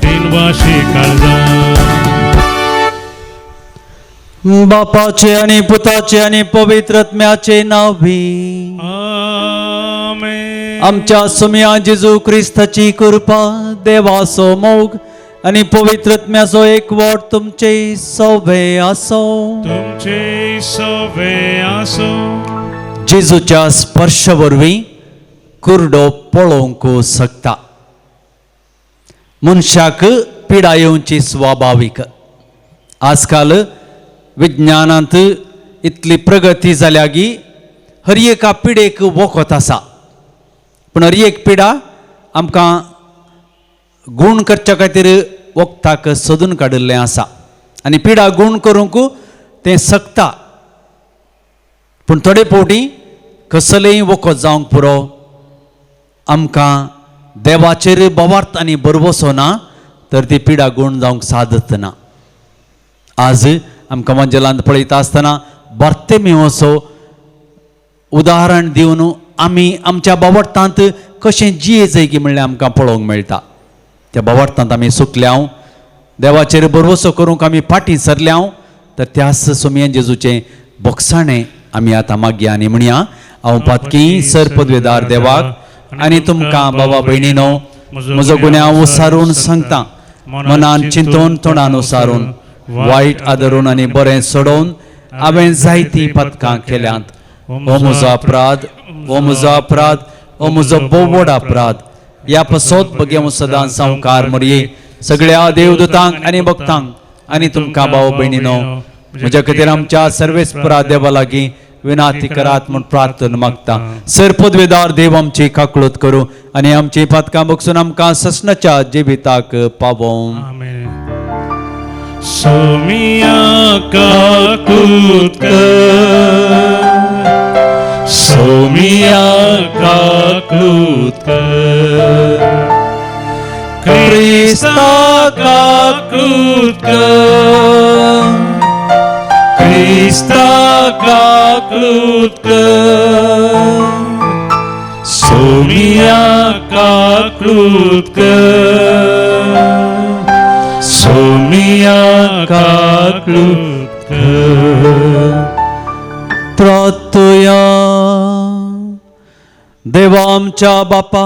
S10: दिनवाशी काळजा.
S1: बापाचे आणि पुताचे आणि पवित्र आत्म्याचे नावी
S10: आमेन.
S1: आमच्या सुम्या जेजू क्रिस्ताची कृपा, देवाचो मोग आणि पवित्र आत्म्याचो एकवट तुमचे सवे आसो.
S10: तुमचे सवे आसो.
S1: जेजूच्या स्पर्श वरवीं कुरडो पळोवंक शकता. मनशाक पिडा येवची स्वाभावीक. आजकाल विज्ञानांत इतली प्रगती जाल्या की हर एका पिडेक वखद आसा, पूण हर एक पिडा आमकां गूण करच्या खातीर वखदाक सोदून काडिल्लें आसा आनी पिडा गूण करूंक तें शकता, पूण थोडे फावटी कसलेंय वखद जावंक पुरो, आमकां देवाचेर बवार्थ आनी भरवसो ना तर ती पिडा गूण जावंक सादत ना. आज आमकां मंजलांत पळयता आसतना बार्तेमेवसो उदाहरण दिवन आमी आमच्या बावडटांत कशें जिये जाय की म्हणल्यार आमकां पळोवंक मेळटा. त्या बावडटांत आमी सुकल्याव, देवाचेर भरवसो करूंक आमी फाटीं सरल्याव, तर त्याच सोमयेन जेजूचें बोगसाणें आमी आतां मागया आनी म्हणया, हांव पातकी सर पदवेदार देवाक आनी तुमकां बाबा भयणीनो म्हजो गुन्यांव उसारून सांगता, मनान चिंतून तोंडान उसारून वायट आदरून आनी बरें सोडोवन हांवें जायतीं पदकां केल्यांत. हो म्हजो अपराध, हो म्हजो अपराध, हो म्हजो भोव व्हड अपराध. ह्या पसोत बगेव सदां सावकार मरये सगळ्या देवदूतांक आनी भक्तांक आनी तुमकां भाव भयणीनो म्हज्या खातीर आमच्या सर्वेस्परा देवा लागीं विनाती करात म्हूण प्रार्थना मागता. सर पदवेदार देव आमची काकळूत करूं आनी आमची पातकां बगसून आमकां ससनाच्या जिविताक पावोवं.
S10: सोमिया काकूत कर, सोमिया काकूत कर, क्रिस्ता काकूत कर, क्रिस्ता काकूत कर, सोमिया काकूत कर, सोमिया काकूत कर.
S1: प्रार्थया. देवा आमच्या बापा,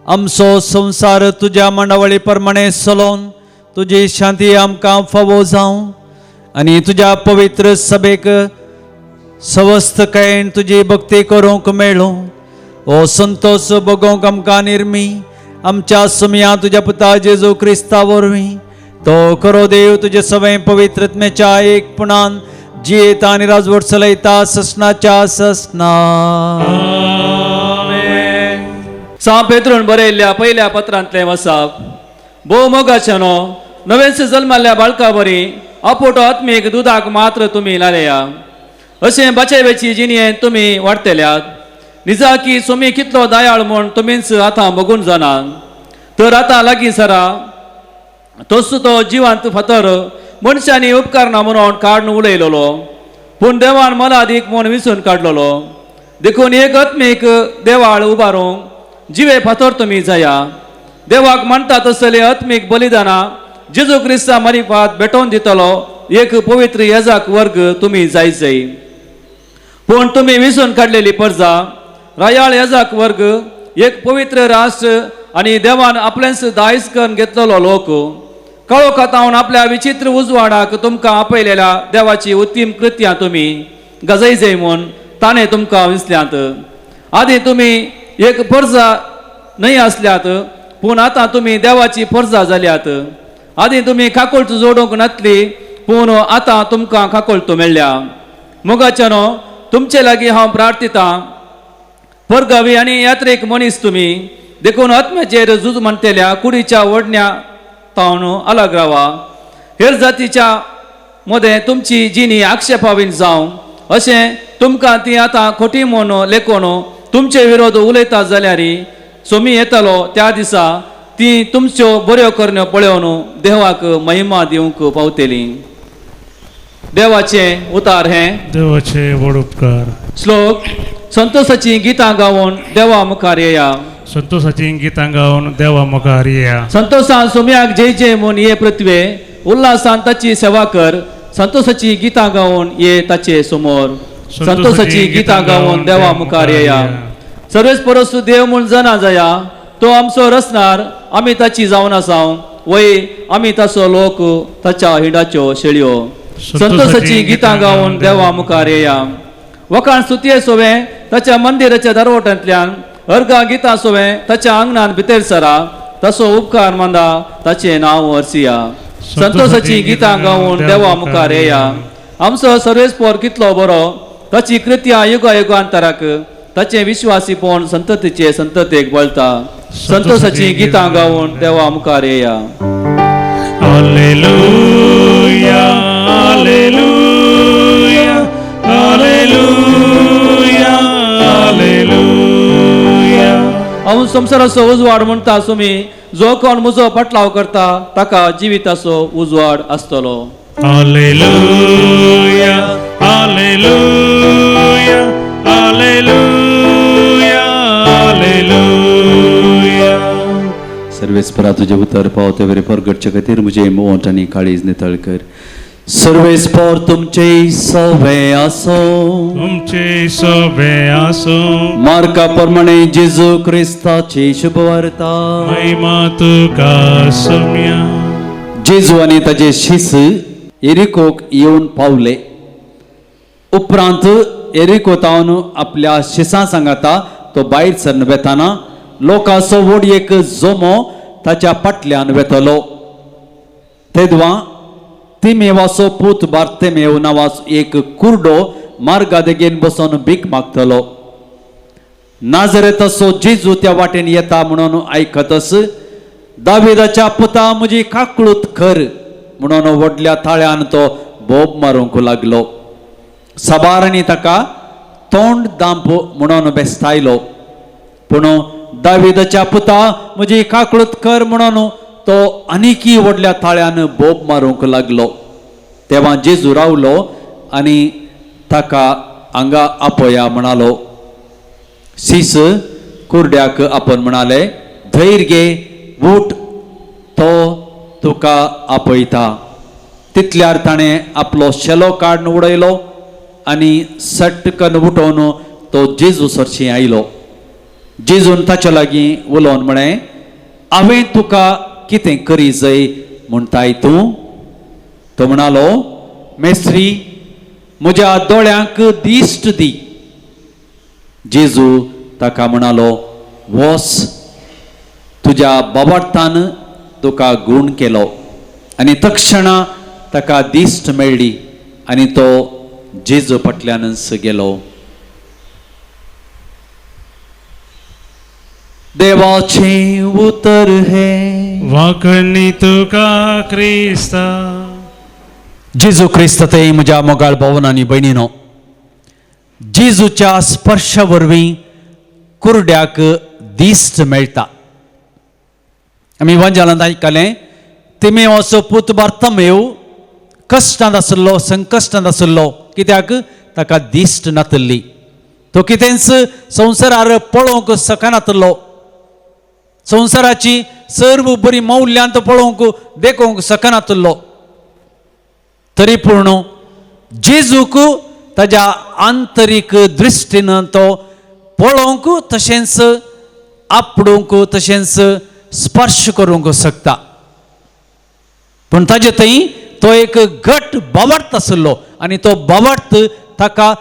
S1: आमचो संवसार तुज्या मांडावळी प्रमाणे चलोवन तुजी शांती आमकां फावो जावं आनी तुज्या पवित्र सभेक सवस्तकायेन तुजी भक्ती करूंक मेळूं. हो संतोष भोगोवंक आमकां निर्मी आमच्या सुमया तुज्या पुता जेजू क्रिस्ता वरवीं. तो खरो देव तुजे सवय पवित्रत्मेच्या एकपणान जियेता आनी राजवट चलयता ससनाच्या ससना.
S11: सां पेत्रून बरयल्ल्या पयल्या पत्रांतलें वसाप. भोव मोगाच्यानो, नवेंच जल्माल्ल्या बाळका बरी आपोटो आत्मीक दुदाक मात्र तुमी लालया, अशें बचेवेची जिणें तुमी वाडटल्यात. निजाकी सुमी कितलो दयाळ म्हूण तुमीच आतां बगून जाणा. तर आतां लागीं सरा तोच तो जिवांत फातर मनशांनी उपकारना म्हणून काडून उडयलेलो, पूण देवान मलादीक म्हूण विसून काडलेलो. देखून एक आत्मीक देवाळ उबारूंक जिवे फातर तुमी जाया. देवाक मानता तसले आत्मीक बलिदानां जेजू क्रिस्ता मारिफात भेटोवन दितलो एक पवित्र येजाक वर्ग तुमी जाय जाय. पूण तुमी विसून काडलेली परजा, रायाळ येजाक वर्ग, एक पवित्र राष्ट्र आनी देवान आपलेंच दायज करून घेतलेलो लोक, काळोखातावन आपल्या विचित्र उजवाडाक तुमकां आपयलेल्या देवाची उत्तीम कृत्यां तुमी गजय जाय म्हूण ताणें तुमकां विसल्यांत. आदी तुमी एक परजा न्हय आसल्यात, पूण आतां तुमी देवाची परजा जाल्यात. आदी तुमी काकुळट जोडूंक नातली, पूण आतां तुमकां काकुळट मेळ्ळ्या. मोगाच्यानो, तुमचे लागीं हांव प्रार्थितां. परगावी आनी यात्रेक मनीस तुमी, देखून आत्म्याचेर झूज म्हणटल्या कुडीच्या ओडण्या तावन अलग रावा. हेर जातीच्या मदें तुमची जिणी आक्षेपावीन जावं अशें तुमकां ती आतां खोटी म्हूण लेखून तुमचे विरोध उलयता जाल्यार सोमी येतलो त्या दिसा ती तुमच्यो बऱ्यो करण्यो पळोवन देवाक महिमा दिवंक पावतली. देवाचें उतार हें
S10: देवाचे व्हड उपकार.
S11: श्लोक. संतोषाची गितां गावन देवा मुखार येया.
S10: संतोषाची गितां गावन देवा मुखार येया.
S11: संतोषान सोम्याक जय जय म्हूण ये पृथ्वे, उल्हासान ताची सेवा कर. संतोषाची गितां गावन ये ताचे समोर. संतोषाची गितां गावन देवा मुखार येया. सर्वेस परस देव म्हूण जना जाया, तो आमचो रचणार, आमी ताची जावन आसाव. वय आमी ताचो लोक, ताच्या हिंडाच्यो शेळयो. संतोषाची गितां गावन देवा मुखार येया. वखाण स्तुतीये सोवें ताच्या मंदिराच्या दरवट्यांतल्यान, अर्घा गितां सोवें ताच्या आंगणान भितर सरा. ताचो उपकार मांदा, ताचें नांव वर्सिया. संतोषाची गितां गावन देवा मुखार येया. आमचो सर्वेस्पोर कितलो बरो, ताची कृत्या युगा युगांतराक, ताचें विश्वासीपण संततीचे संततेक बळता. संतोषाची गितां गावन देवा मुखार येया.
S10: हालेलुया, हालेलुया, हालेलुया, हालेलुया.
S11: हांव संवसाराचो उजवाड म्हणटा सुमी, जो कोण म्हजो पाटलाव करता ताका जिविताचो उजवाड आसतलो.
S10: हालेलुया, हालेलुया, हालेलुया, हालेलुया.
S1: सर्वेस्परा तुजें उतर पावते वरी परगटचे खातीर म्हजें मोट आनी काळीज नितळ कर. सर्वेस्पर तुमचे सवे आसो.
S10: तुमचे सवे आसो.
S1: मार्का प्रमाणे जेजू क्रिस्ताची शुभवार्ता.
S10: महिमा तुका सोम्या.
S1: जेजू आनी ताजे शिस एरिकोक येवन पावले. उपरांत एरिको तावन आपल्या शिसां सांगाता तो भायर सरन वेताना लोकांचो व्हड एक जोमो ताच्या फाटल्यान वेतलो. तेदवा तिमेवाचो पूत बार्तेमेव नांवाचो एक कुर्डो मार्गा देगेन बसून भीक मागतलो. नाजरेताचो जेजू त्या वाटेन येता म्हणून आयकतस दाविदाच्या पुता म्हजी काकळूत कर म्हणून व्हडल्या ताळ्यान तो बोब मारूंक लागलो. सबारांनी ताका तोंड दांप म्हणून बेस्तायलो, पूण दाविदाच्या पुता म्हजी काकळूत कर म्हणून तो आनीकी व्हडल्या ताळ्यान बोब मारूंक लागलो. तेव्हा जेजू रावलो आनी ताका हांगा आपया म्हणालो. सीस कुर्ड्याक आपण म्हणाले, धैर्य घे, उठ, तो तुका आपयता. तितल्यार ताणें आपलो शेलो काडून उडयलो आनी सटकन उठोवन तो जेजू सरशी आयलो. जेजून ताच्या लागीं उलोवन म्हळें, हांवें तुका कितें करी जाय म्हणटाय तूं? तो म्हणालो, मेस्त्री, म्हज्या दोळ्यांक दिश्ट दी. जेजू ताका म्हणालो, वोस, तुज्या बाबार्थान तुका गूण केलो. आनी तक्षणा ताका दिश्ट मेळ्ळी आनी तो जेजू फाटल्यानच गेलो. देवाचें उतर हें.
S10: वाखणी तुका क्रिस्ता.
S1: जेजू क्रिस्त ते म्हज्या मोगाळ भावन आनी भयणीनो, जेजूच्या स्पर्शा वरवीं कुर्ड्याक दिश्ट मेळटा. आमी वंजालांत आयकलें, तिमेवाचो पूत बार्तमेव कश्टांत आशिल्लो, संकश्टांत आशिल्लो, कित्याक ताका दिश्ट नातिल्ली. तो कितेंच संवसारार पळोवंक शकनातिल्लो. संवसाराची सर्व बरी मौल्यां तो पळोवंक देखोवंक शकनातिल्लो. तरी पूण जेजूक ताज्या आंतरीक दृश्टीन तो पळोवंक तशेंच आपडूंक तशेंच स्पर्श करूंक शकता. पूण ताजे थंय तो एक घट बावार्थ आशिल्लो आनी तो बावार्थ ताका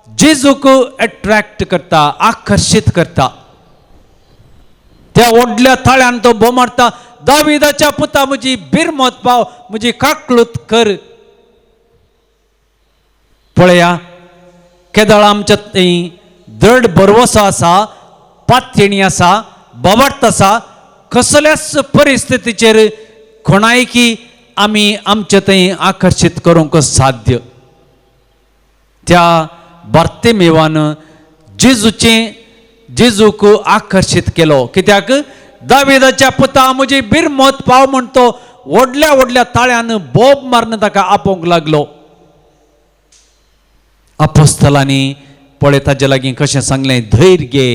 S1: जेजूक एट्रॅक्ट करता, आकर्शीत करता. त्या व्हडल्या ताळ्यान तो बोब मारता, दाविदाच्या पुता म्हजी बिरमत पाव, म्हजी काकळूत कर. पळया केदळ आमच्या थंय दृढ भरवसो आसा, पातयेणी आसा, बाबर्त आसा, कसल्याच परिस्थितीचेर कोणायकी आमी आमचे थंय आकर्शीत करूंक साध्य. त्या बार्तेमेवान जेजूचें जेजूक आकर्शीत केलो. कित्याक? दाविदाच्या पुता म्हजी बिरमत पाव म्हण तो व्हडल्या व्हडल्या ताळ्यान बोब मारून ताका आपोवंक लागलो. अपोस्तलांनी पळय ताजे लागीं कशें सांगलें, धैर्य घे,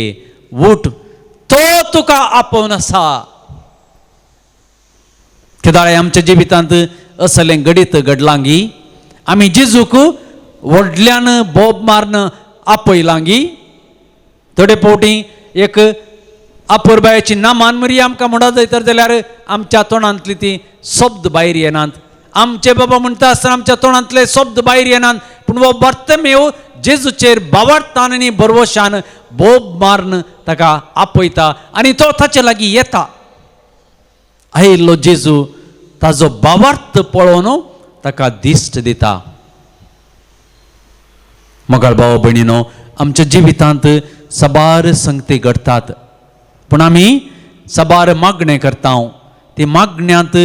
S1: उठ, तो तुका आपोवन आसा. केदाळे आमच्या जिवितांत असलें घडीत घडलांगी आमी जेजूक व्हडल्यान बोब मारून आपयलांगी. थोडे फावटी एक आपुरबायेची नामान मरी आमकां म्हणत जायत जाल्यार आमच्या तोंडांतली ती शब्द भायर येनात. आमचे बाबा म्हणटा आसतना आमच्या तोंडांतले शब्द भायर येनात, पूण हो बर्तमेव जेजूचेर बावडतान आनी बरवशान बोब मारून ताका आपयता आनी तो ताचे लागीं येता. आयिल्लो जेजू ताजो बावार्थ पळोवन ताका दिश्ट दिता. मगाळ भाव भयणीनो, आमच्या जिवितांत साबार संगती घडटात, पूण आमी साबार मागणें करता. ती मागण्यांत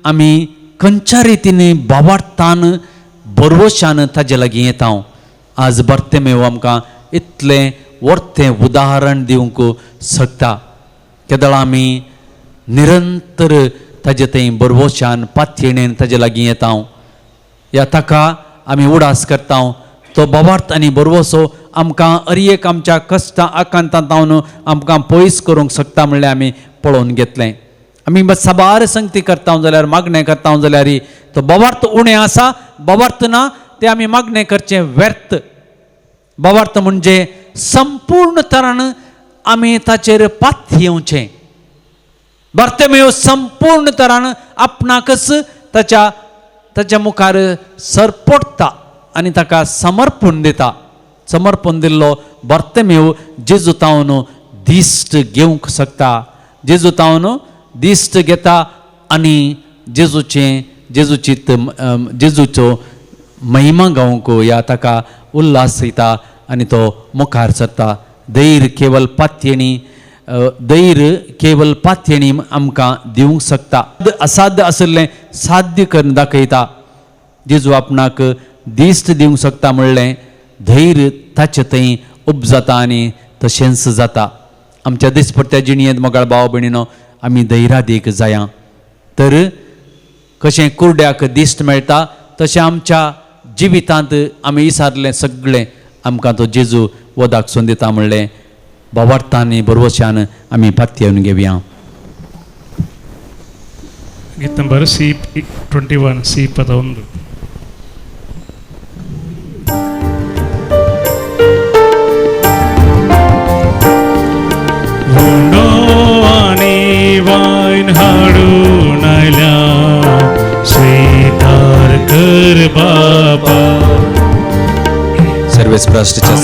S1: आमी खंयच्या रितीन बावार्थान बरवशान ताजे लागीं येता. आज बर्तेमेव आमकां इतलें वर्तें उदाहरण दिवंक शकता. केदळ आमी निरंतर ताजे थंय बरवशान पातयेणेन ताजे लागीं येता, ह्या ताका आमी उडास करता. तो बावार्थ आनी बरवसो आमकां अर एक आमच्या कश्टां आकांतांत आमकां पयस करूंक शकता म्हणल्यार आमी पळोवन घेतलें. आमी साबार संगती करता जाल्यार, मागणें करता जाल्यार तो बावार्थ उणें आसा, बावार्थ ना, तें आमी मागणें करचें व्यर्थ. बावार्थ म्हणजे संपूर्ण तरान आमी ताचेर पातयेवचें. बार्तेमेव संपूर्ण तरान आपणाकच ताच्या ताच्या मुखार सरपटता आनी ताका समर्पण दिता. समर्पण दिल्लो बार्तेमेव जेजू तावन दिश्ट घेवंक शकता. जेजू तावन दिश्ट घेता आनी जेजूचें जेजूची जेजूचो महिमा गावंक ह्या ताका उल्हास दिता आनी तो मुखार सरता. धैर्य केवल पातयेणी, धैर्य केवल पातयेणी आमकां दिवंक शकता. असाध्य आशिल्लें साध्य करून दाखयता. जेजू आपणाक दिश्ट दिवंक शकता म्हणलें धैर्य ताचे थंय उपजाता आनी तशेंच जाता. आमच्या दिसपट्ट्या जिणयेंत मोगाळ भाव भयणीनो आमी धैर्यादीक जाया. तर कशें कुरड्याक दिश्ट मेळटा तशें आमच्या जिवितांत आमी विसारलें सगळें आमकां तो जेजू वदाक सोन दिता म्हणलें बावार्थान बरवशान आमी पातयेवन घेवया.
S10: गीत ನಂಬರ್ C 21, C 21. उंडो आनी वायन हाडून आयल्या, स्वीकार कर बाबा.
S1: सर्वेस प्राष्टीच्या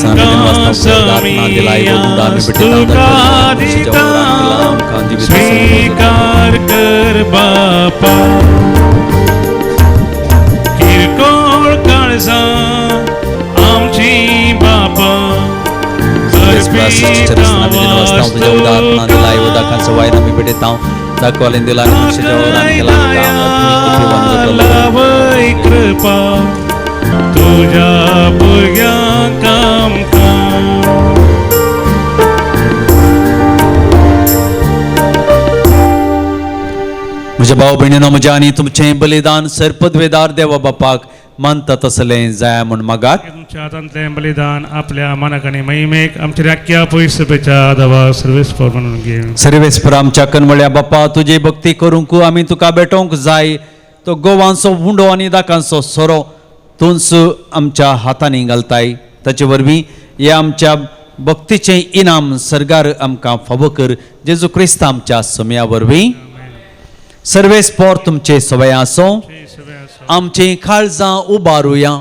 S10: स्वीकार कर बापा. किरकोळ काळजां आमची बापा, लावय कृपा तुझ्या भुरग्यांक आमकां.
S1: म्हज्या भाव भयणीनो, म्हज्या आनी तुमचें बलिदान सरपदवेदार देवा बापाक मानता तसलें जाया म्हूण मागात.
S10: तुमच्या हातांतलें बलिदान आपल्या मानाक आनी महिमेक आमच्या राख्या पयस दवा सर्वेस्पर म्हणून घे.
S1: सर्वेस्पर आमच्या कनवळ्या बापा, तुजी भक्ती करूंक आमी तुका भेटोवंक जाय. तो गोवांचो उंडो आनी दाकांचो सोरो तूंच आमच्या हातांनी घालताय. ताचे वरवीं हे आमच्या भक्तीचें इनाम सर्गार आमकां फावो कर. जेजू क्रिस्त आमच्या समया वरवीं. सर्वेस्पर तुमचे सवय आसूं. आमचीं काळजां उबारुया.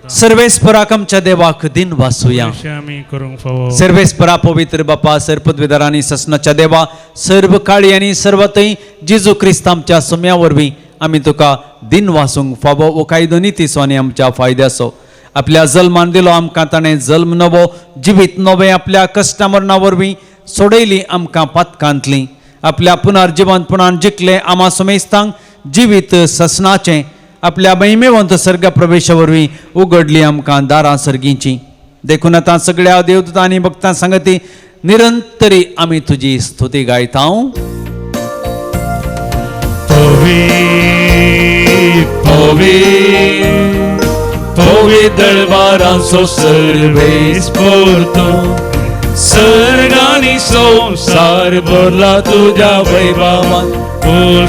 S1: सर्वेस्पराक आमच्या देवाक दिन वासूया. सर्वेस्परा पवित्र बापा, सर पदवीधर आनी ससनाच्या देवा, सर्व काळी आनी सर्वतय जेजू क्रिस्त आमच्या सम्या वरवीं आमी तुका दिन वासूंक फावो. हो कायदो नितीचो आनी आमच्या फायद्याचो. आपल्या जल्मान दिलो आमकां ताणें जल्म नवो, जिवीत नवें, आपल्या कश्टा मरणा वरवीं सोडयली आमकां पातकांतली, आपल्या पुनर्जिवंतपणान जिखलें आमा समेस्तांक जिवीत ससनाचें, आपल्या महिमेवंत सर्ग प्रवेशा वरवीं उगडली आमकां दारां सर्गींची. देखून आतां सगळ्या देवदूतां आनी भक्तां सांगती निरंतरी आमी तुजी स्तुती गायता.
S2: पवित्र सर्वेस्पर तूं, सर्गानी संवसार भरला तुज्या वैभवान,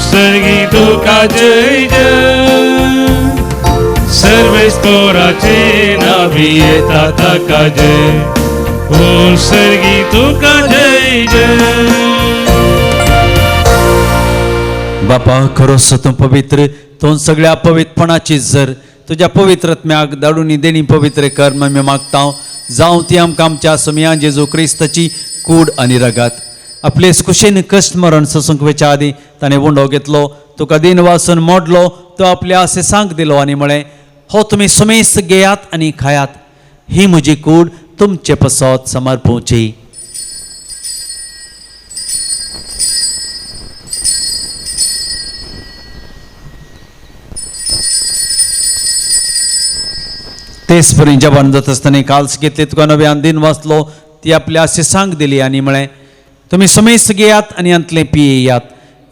S2: सर्गी तुका जय जय, सर्वेस्पराचे नावी येता ताका जय, ओ सर्गी तुका जय जय.
S1: बापा खरोच तूं पवित्र, तूं सगळ्या पवित्रपणाची जर तुज्या पवित्रत्म्याक दाडून देणी पवित्र कर आमी मागता. जावं ती आमकां आमच्या सोमया जेजू क्रिस्ताची कूड आनी रगात. आपले कुशीन कश्ट मरण सोसूंक वयच्या आदीं ताणें उंडो घेतलो, तुका दिन वासून मोडलो, तो आपल्या आसेसांक दिलो आनी म्हळें, हो तुमी सुमेस्त घेयात आनी खायात, ही म्हजी कूड तुमचे पसत समर्पोवची. तेच परी जेवण जाता आसतना काल्स घेतली, तुका नव्यान दिन वाचलो, ती आपल्या आसेसांक दिली आनी म्हळें, तुमी समेस्त घेयात आनी हांतलें पियेयात,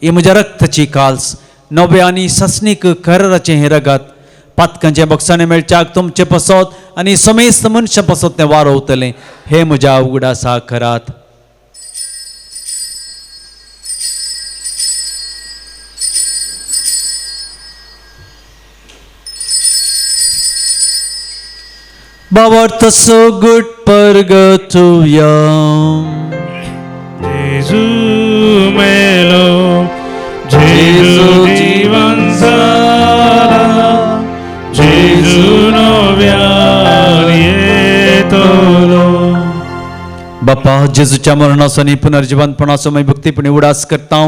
S1: ही म्हज्या रक्ताची काल्स, नव्या आनी ससनीक कराराचें हें रगत, पातकांचें बक्षाणें मेळच्याक तुमचें पसत आनी समेस्त मनशां पसत तें वारोवतलें, हें म्हज्या उगडासा करात. बाबार्थ सगट परगतुया.
S10: जेजू मेलो, जेजू जीवन जाला, जेजू नव्यान येतलो.
S1: बापा जेजूच्या मरणाचो आनी पुनर्जिवंतपणाचो मागीर भक्तीपणी उडास करता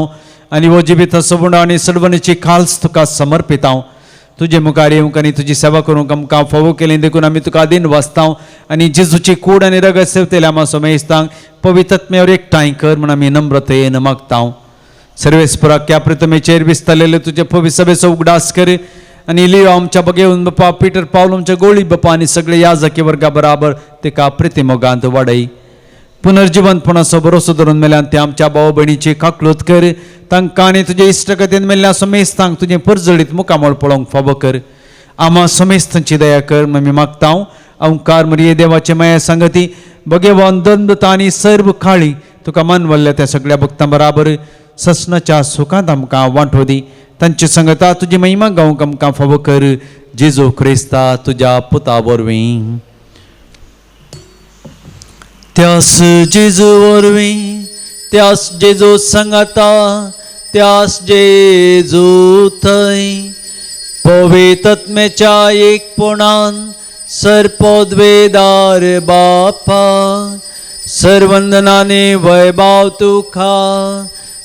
S1: आनी हो जिवीत सगुण आनी सडवणीची खाल्स तुका समर्पिता. तुजे मुखार येवंक आनी तुजी सेवा करूंक आमकां फावो केली देखून आमी तुका दिन वाचता आनी जेजूची कूड आनी रगत सेवतले आमा समेस्तांक पवित्रत्म्यावर एकठांय कर म्हूण आमी नम्रतेन मागता. सर्वेस्पराक ह्या प्रतिमेचेर विस्तारलेले तुजे पवित्र सभेचो उगडास कर आनी लियो आमच्या बगेवन बापा, पिटर पावल आमच्या गोळी बापा आनी सगळे याजकी वर्गा बराबर तेका प्रतिमोगांत वाडय. पुनर्जिवंतपणाचो भरोसो धरून मेल्यान ते आमच्या भाव भयणीची काकलूत कर, तांकां आनी तुजे इश्टगतीन मेल्ल्या समेस्तांक तुजें परजळीत मुखामळ पळोवंक फावो कर. आमा समेस्तांची दया कर आमी मागता. अंकार मरिये देवाचे माया सांगती भगेवान दंदता आनी सर्व काळी तुका मानवल्ल्या त्या सगळ्या भक्तां बराबर ससनाच्या सुखांत आमकां वांटो दी. तांची संगता तुजी महिमा गावंक आमकां फावो कर, जेजू क्रिस्ता तुज्या पुता वरवीं. त्यास जेजू वरवीं, त्यास जेजू संगता, त्यास जेजू थंय पवित्रत्म्याच्या एकपणान सर्पोद्वेदार बापा, सर्वंदनाने वैभव तुका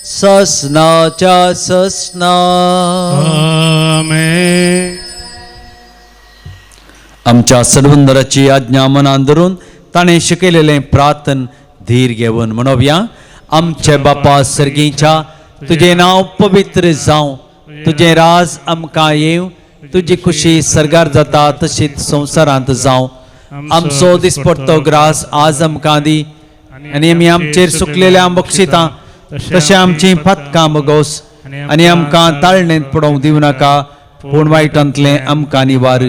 S1: ससनाच्या ससना.
S10: आमेन.
S1: आमच्या सर्वंदराची आज्ञा मनान धरून ताणें शिकयलेलें प्रार्थन धीर घेवन म्हणोवया. आमचे बापा सर्गीच्या, तुजें नांव पवित्र जावं, तुजें राज आमकां येवं, तुजी खुशी सर्गार जाता तशीच संवसारांत जावं. आमचो दिसपडतो ग्रास आज आमकां दी आनी आमी आमचेर सुकलेल्या बक्षितां तशें आमचीं पातकां बगोस आनी आमकां ताळणेंत पडोवंक दिवं नाका, पूण वायटांतलें आमकां निवार.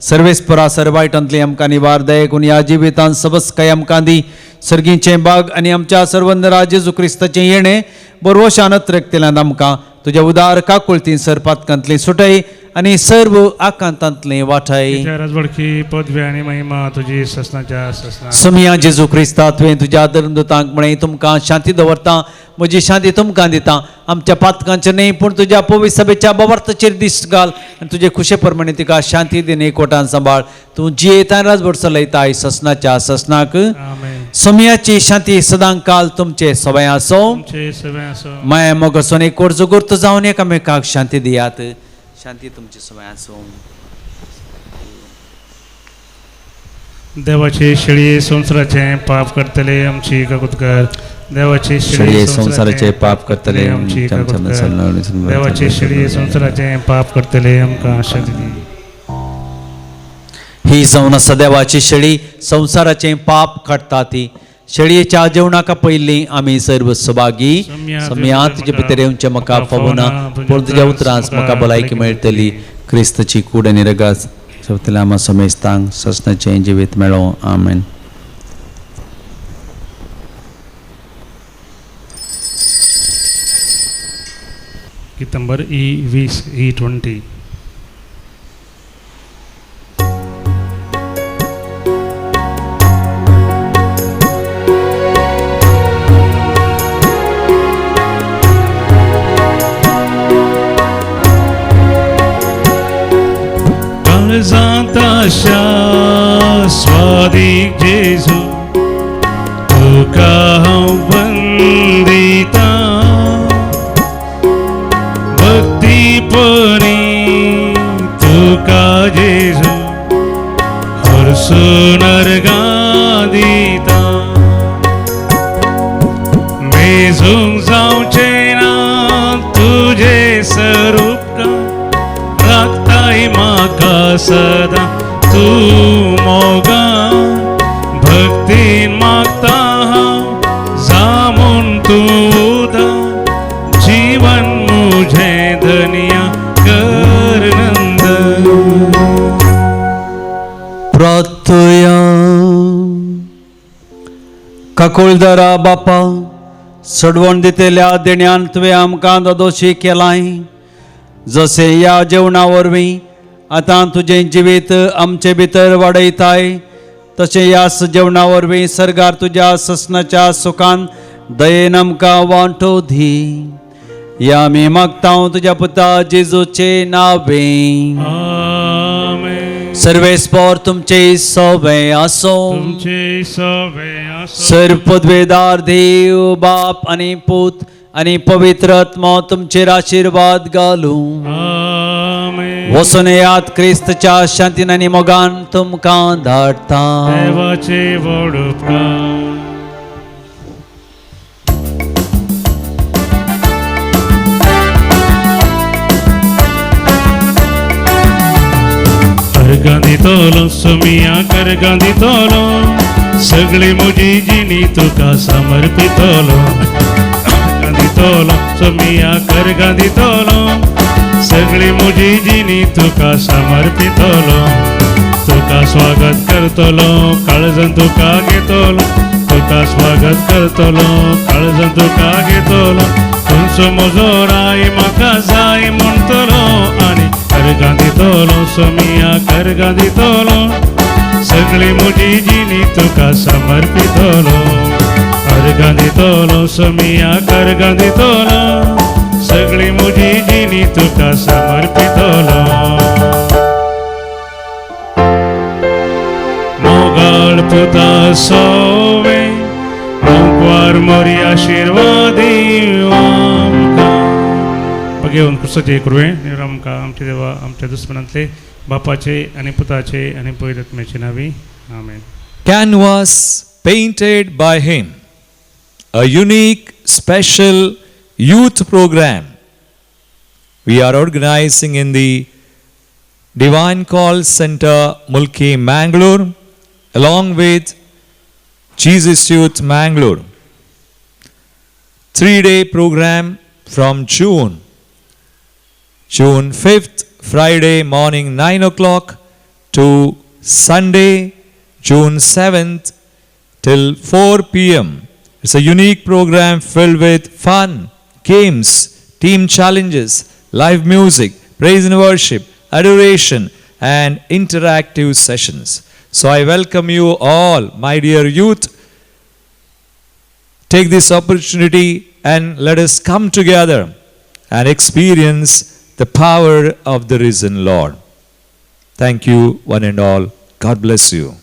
S1: सर्वेस्परा सर वायटांतलें आमकां निवार दयेकून ह्या जिवितांत सबसकाय आमकां दी. सर्गीचें बाग आनी आमच्या सर्वंदरा जेजू क्रिस्ताचें येणें बरवशान अत्रकतेल्यान आमकां तुज्या उदार काकुळतीन सर पातकांतली सुटय आनी सर्व आकांतांतले वाटाय.
S10: राजवडकी पदवी आनी महिमा तुजी ससनाच्या ससना.
S1: सुमिया जेजू क्रिस्ता, तुवें तुज्या धर्मदूतांक म्हळें, तुमकां शांती दवरता, म्हजी शांती तुमकां दिता. आमच्या पातकांचेर न्हय पूण तुज्या पवित्र सभेच्या बवार्थाचेर दिश्ट घाल आनी तुजे खुशे प्रमाणे तिका शांती दिन एकवटान सांबाळ. तूं जियेता आनी राजवट चलयताय ससनाच्या ससनाक. सोमयाची शांती सदांकाल तुमचे सवय आसो. माया मोग आसून एकवट जोगूर्त जावन एकामेकाक शांती दियात. शांती तुमची सवय आसो.
S10: देवाची शेळी संवसाराचें पाप करतले आमची काकूत कर. देवाची शेळी
S1: संवसाराचें पाप करतले
S10: आमची काकूत कर. देवाची शेळी संवसाराचें पाप करतले आमकां शांती दी.
S1: ही जावन आसा देवाची शेळी, संवसाराचें पाप काडटा ती. शेळयेच्या जेवणाका पयलीं आमी सर्व सभागी. सम्या तुजे भितर येवचें म्हाका फावना, पूण तुज्या उतरांच म्हाका भलायकी मेळटली. क्रिस्तची कूड आनी रगास सोबतल्या आमा समेस्तांक ससनाचें जिवीत मेळों. आमेन.
S10: गीत नंबर E20 E20. काळजांत स्वादीक जेजू तुका हांव वंदिता, भक्तीपणी तुका जेजू हरसून अर्गां दिता. मेजूंक जावचें ना तुजें स्वरूप, राखताय म्हाका सदां तूं मोगा. भक्तीन मागता हांव जामून तूं उदार, जीवन मुझे धनिया कर नंद.
S1: प्रार्थया. काकुळदारा बापा, सडवण दितल्या देण्यान तुवें आमकां दादोशी केलाय. जशें ह्या जेवणा वरवीं आतां तुजें जिवीत आमचे भितर वाडयताय, तशें ह्या जेवणा वरवीं सर्गार तुज्या ससनाच्या सुखान दयेन आमकां वांटो दी. ह्या आमी मागता तुज्या पुता जेजूचे नावे. सर्वेस्पर तुमचे सवे आसो. सर्व पदवेदार देव बाप आनी पूत आनी पवित्र आत्मा तुमचेर आशिर्वाद घालूं. वचून येयात क्रिस्तच्या शांतीन आनी मोगान तुमकां धाडटा.
S10: देवाचे व्हड उपकार. अर्गां दितलो सोमियाक अर्गां दितलो, सगळी म्हजी जिणी तुका समर्पितलो. अर्गां दितलो सोमियाक अर्गां दितलो, सगळी म्हजी जिणी तुका समर्पितलो. तुका स्वागत करतलो काळजान तुका घेतलो, तुका स्वागत करतलो काळजान तुका घेतलो. तुमचो म्हजो राय म्हाका जाय म्हणटलो आनी अर्गां दितलो सोमियाक अर्गां दितलो, सगळी म्हजी जिणी तुका समर्पितलो. अर्गां दितलो सोमियाक अर्गां दितलो, सगळी म्हजी जिणी तुका समर्पितलो. मोगाळ पुता सोवे आंकवार मोरी आशिर्वादी आमकां. घेवन क्रिस्ताचे कृपेन आमकां आमच्या देवा आमच्या दुस्मनांतले बापाचे आनी पुताचे आनी पवित्र आत्म्याचे नांवी. आमेन.
S12: Canvas painted by him, a unique special youth program we are organizing in the Divine Call Center, Mulki, Mangalore, along with Jesus Youth Mangalore. 3-day program from June 5th, Friday morning 9 o'clock to Sunday, June 7th till 4 p.m. It's a unique program filled with fun, games, team challenges, live music, praise and worship, adoration, and interactive sessions. So I welcome you all, my dear youth. Take this opportunity and let us come together and experience the power of the risen Lord. Thank you, one and all. God bless you.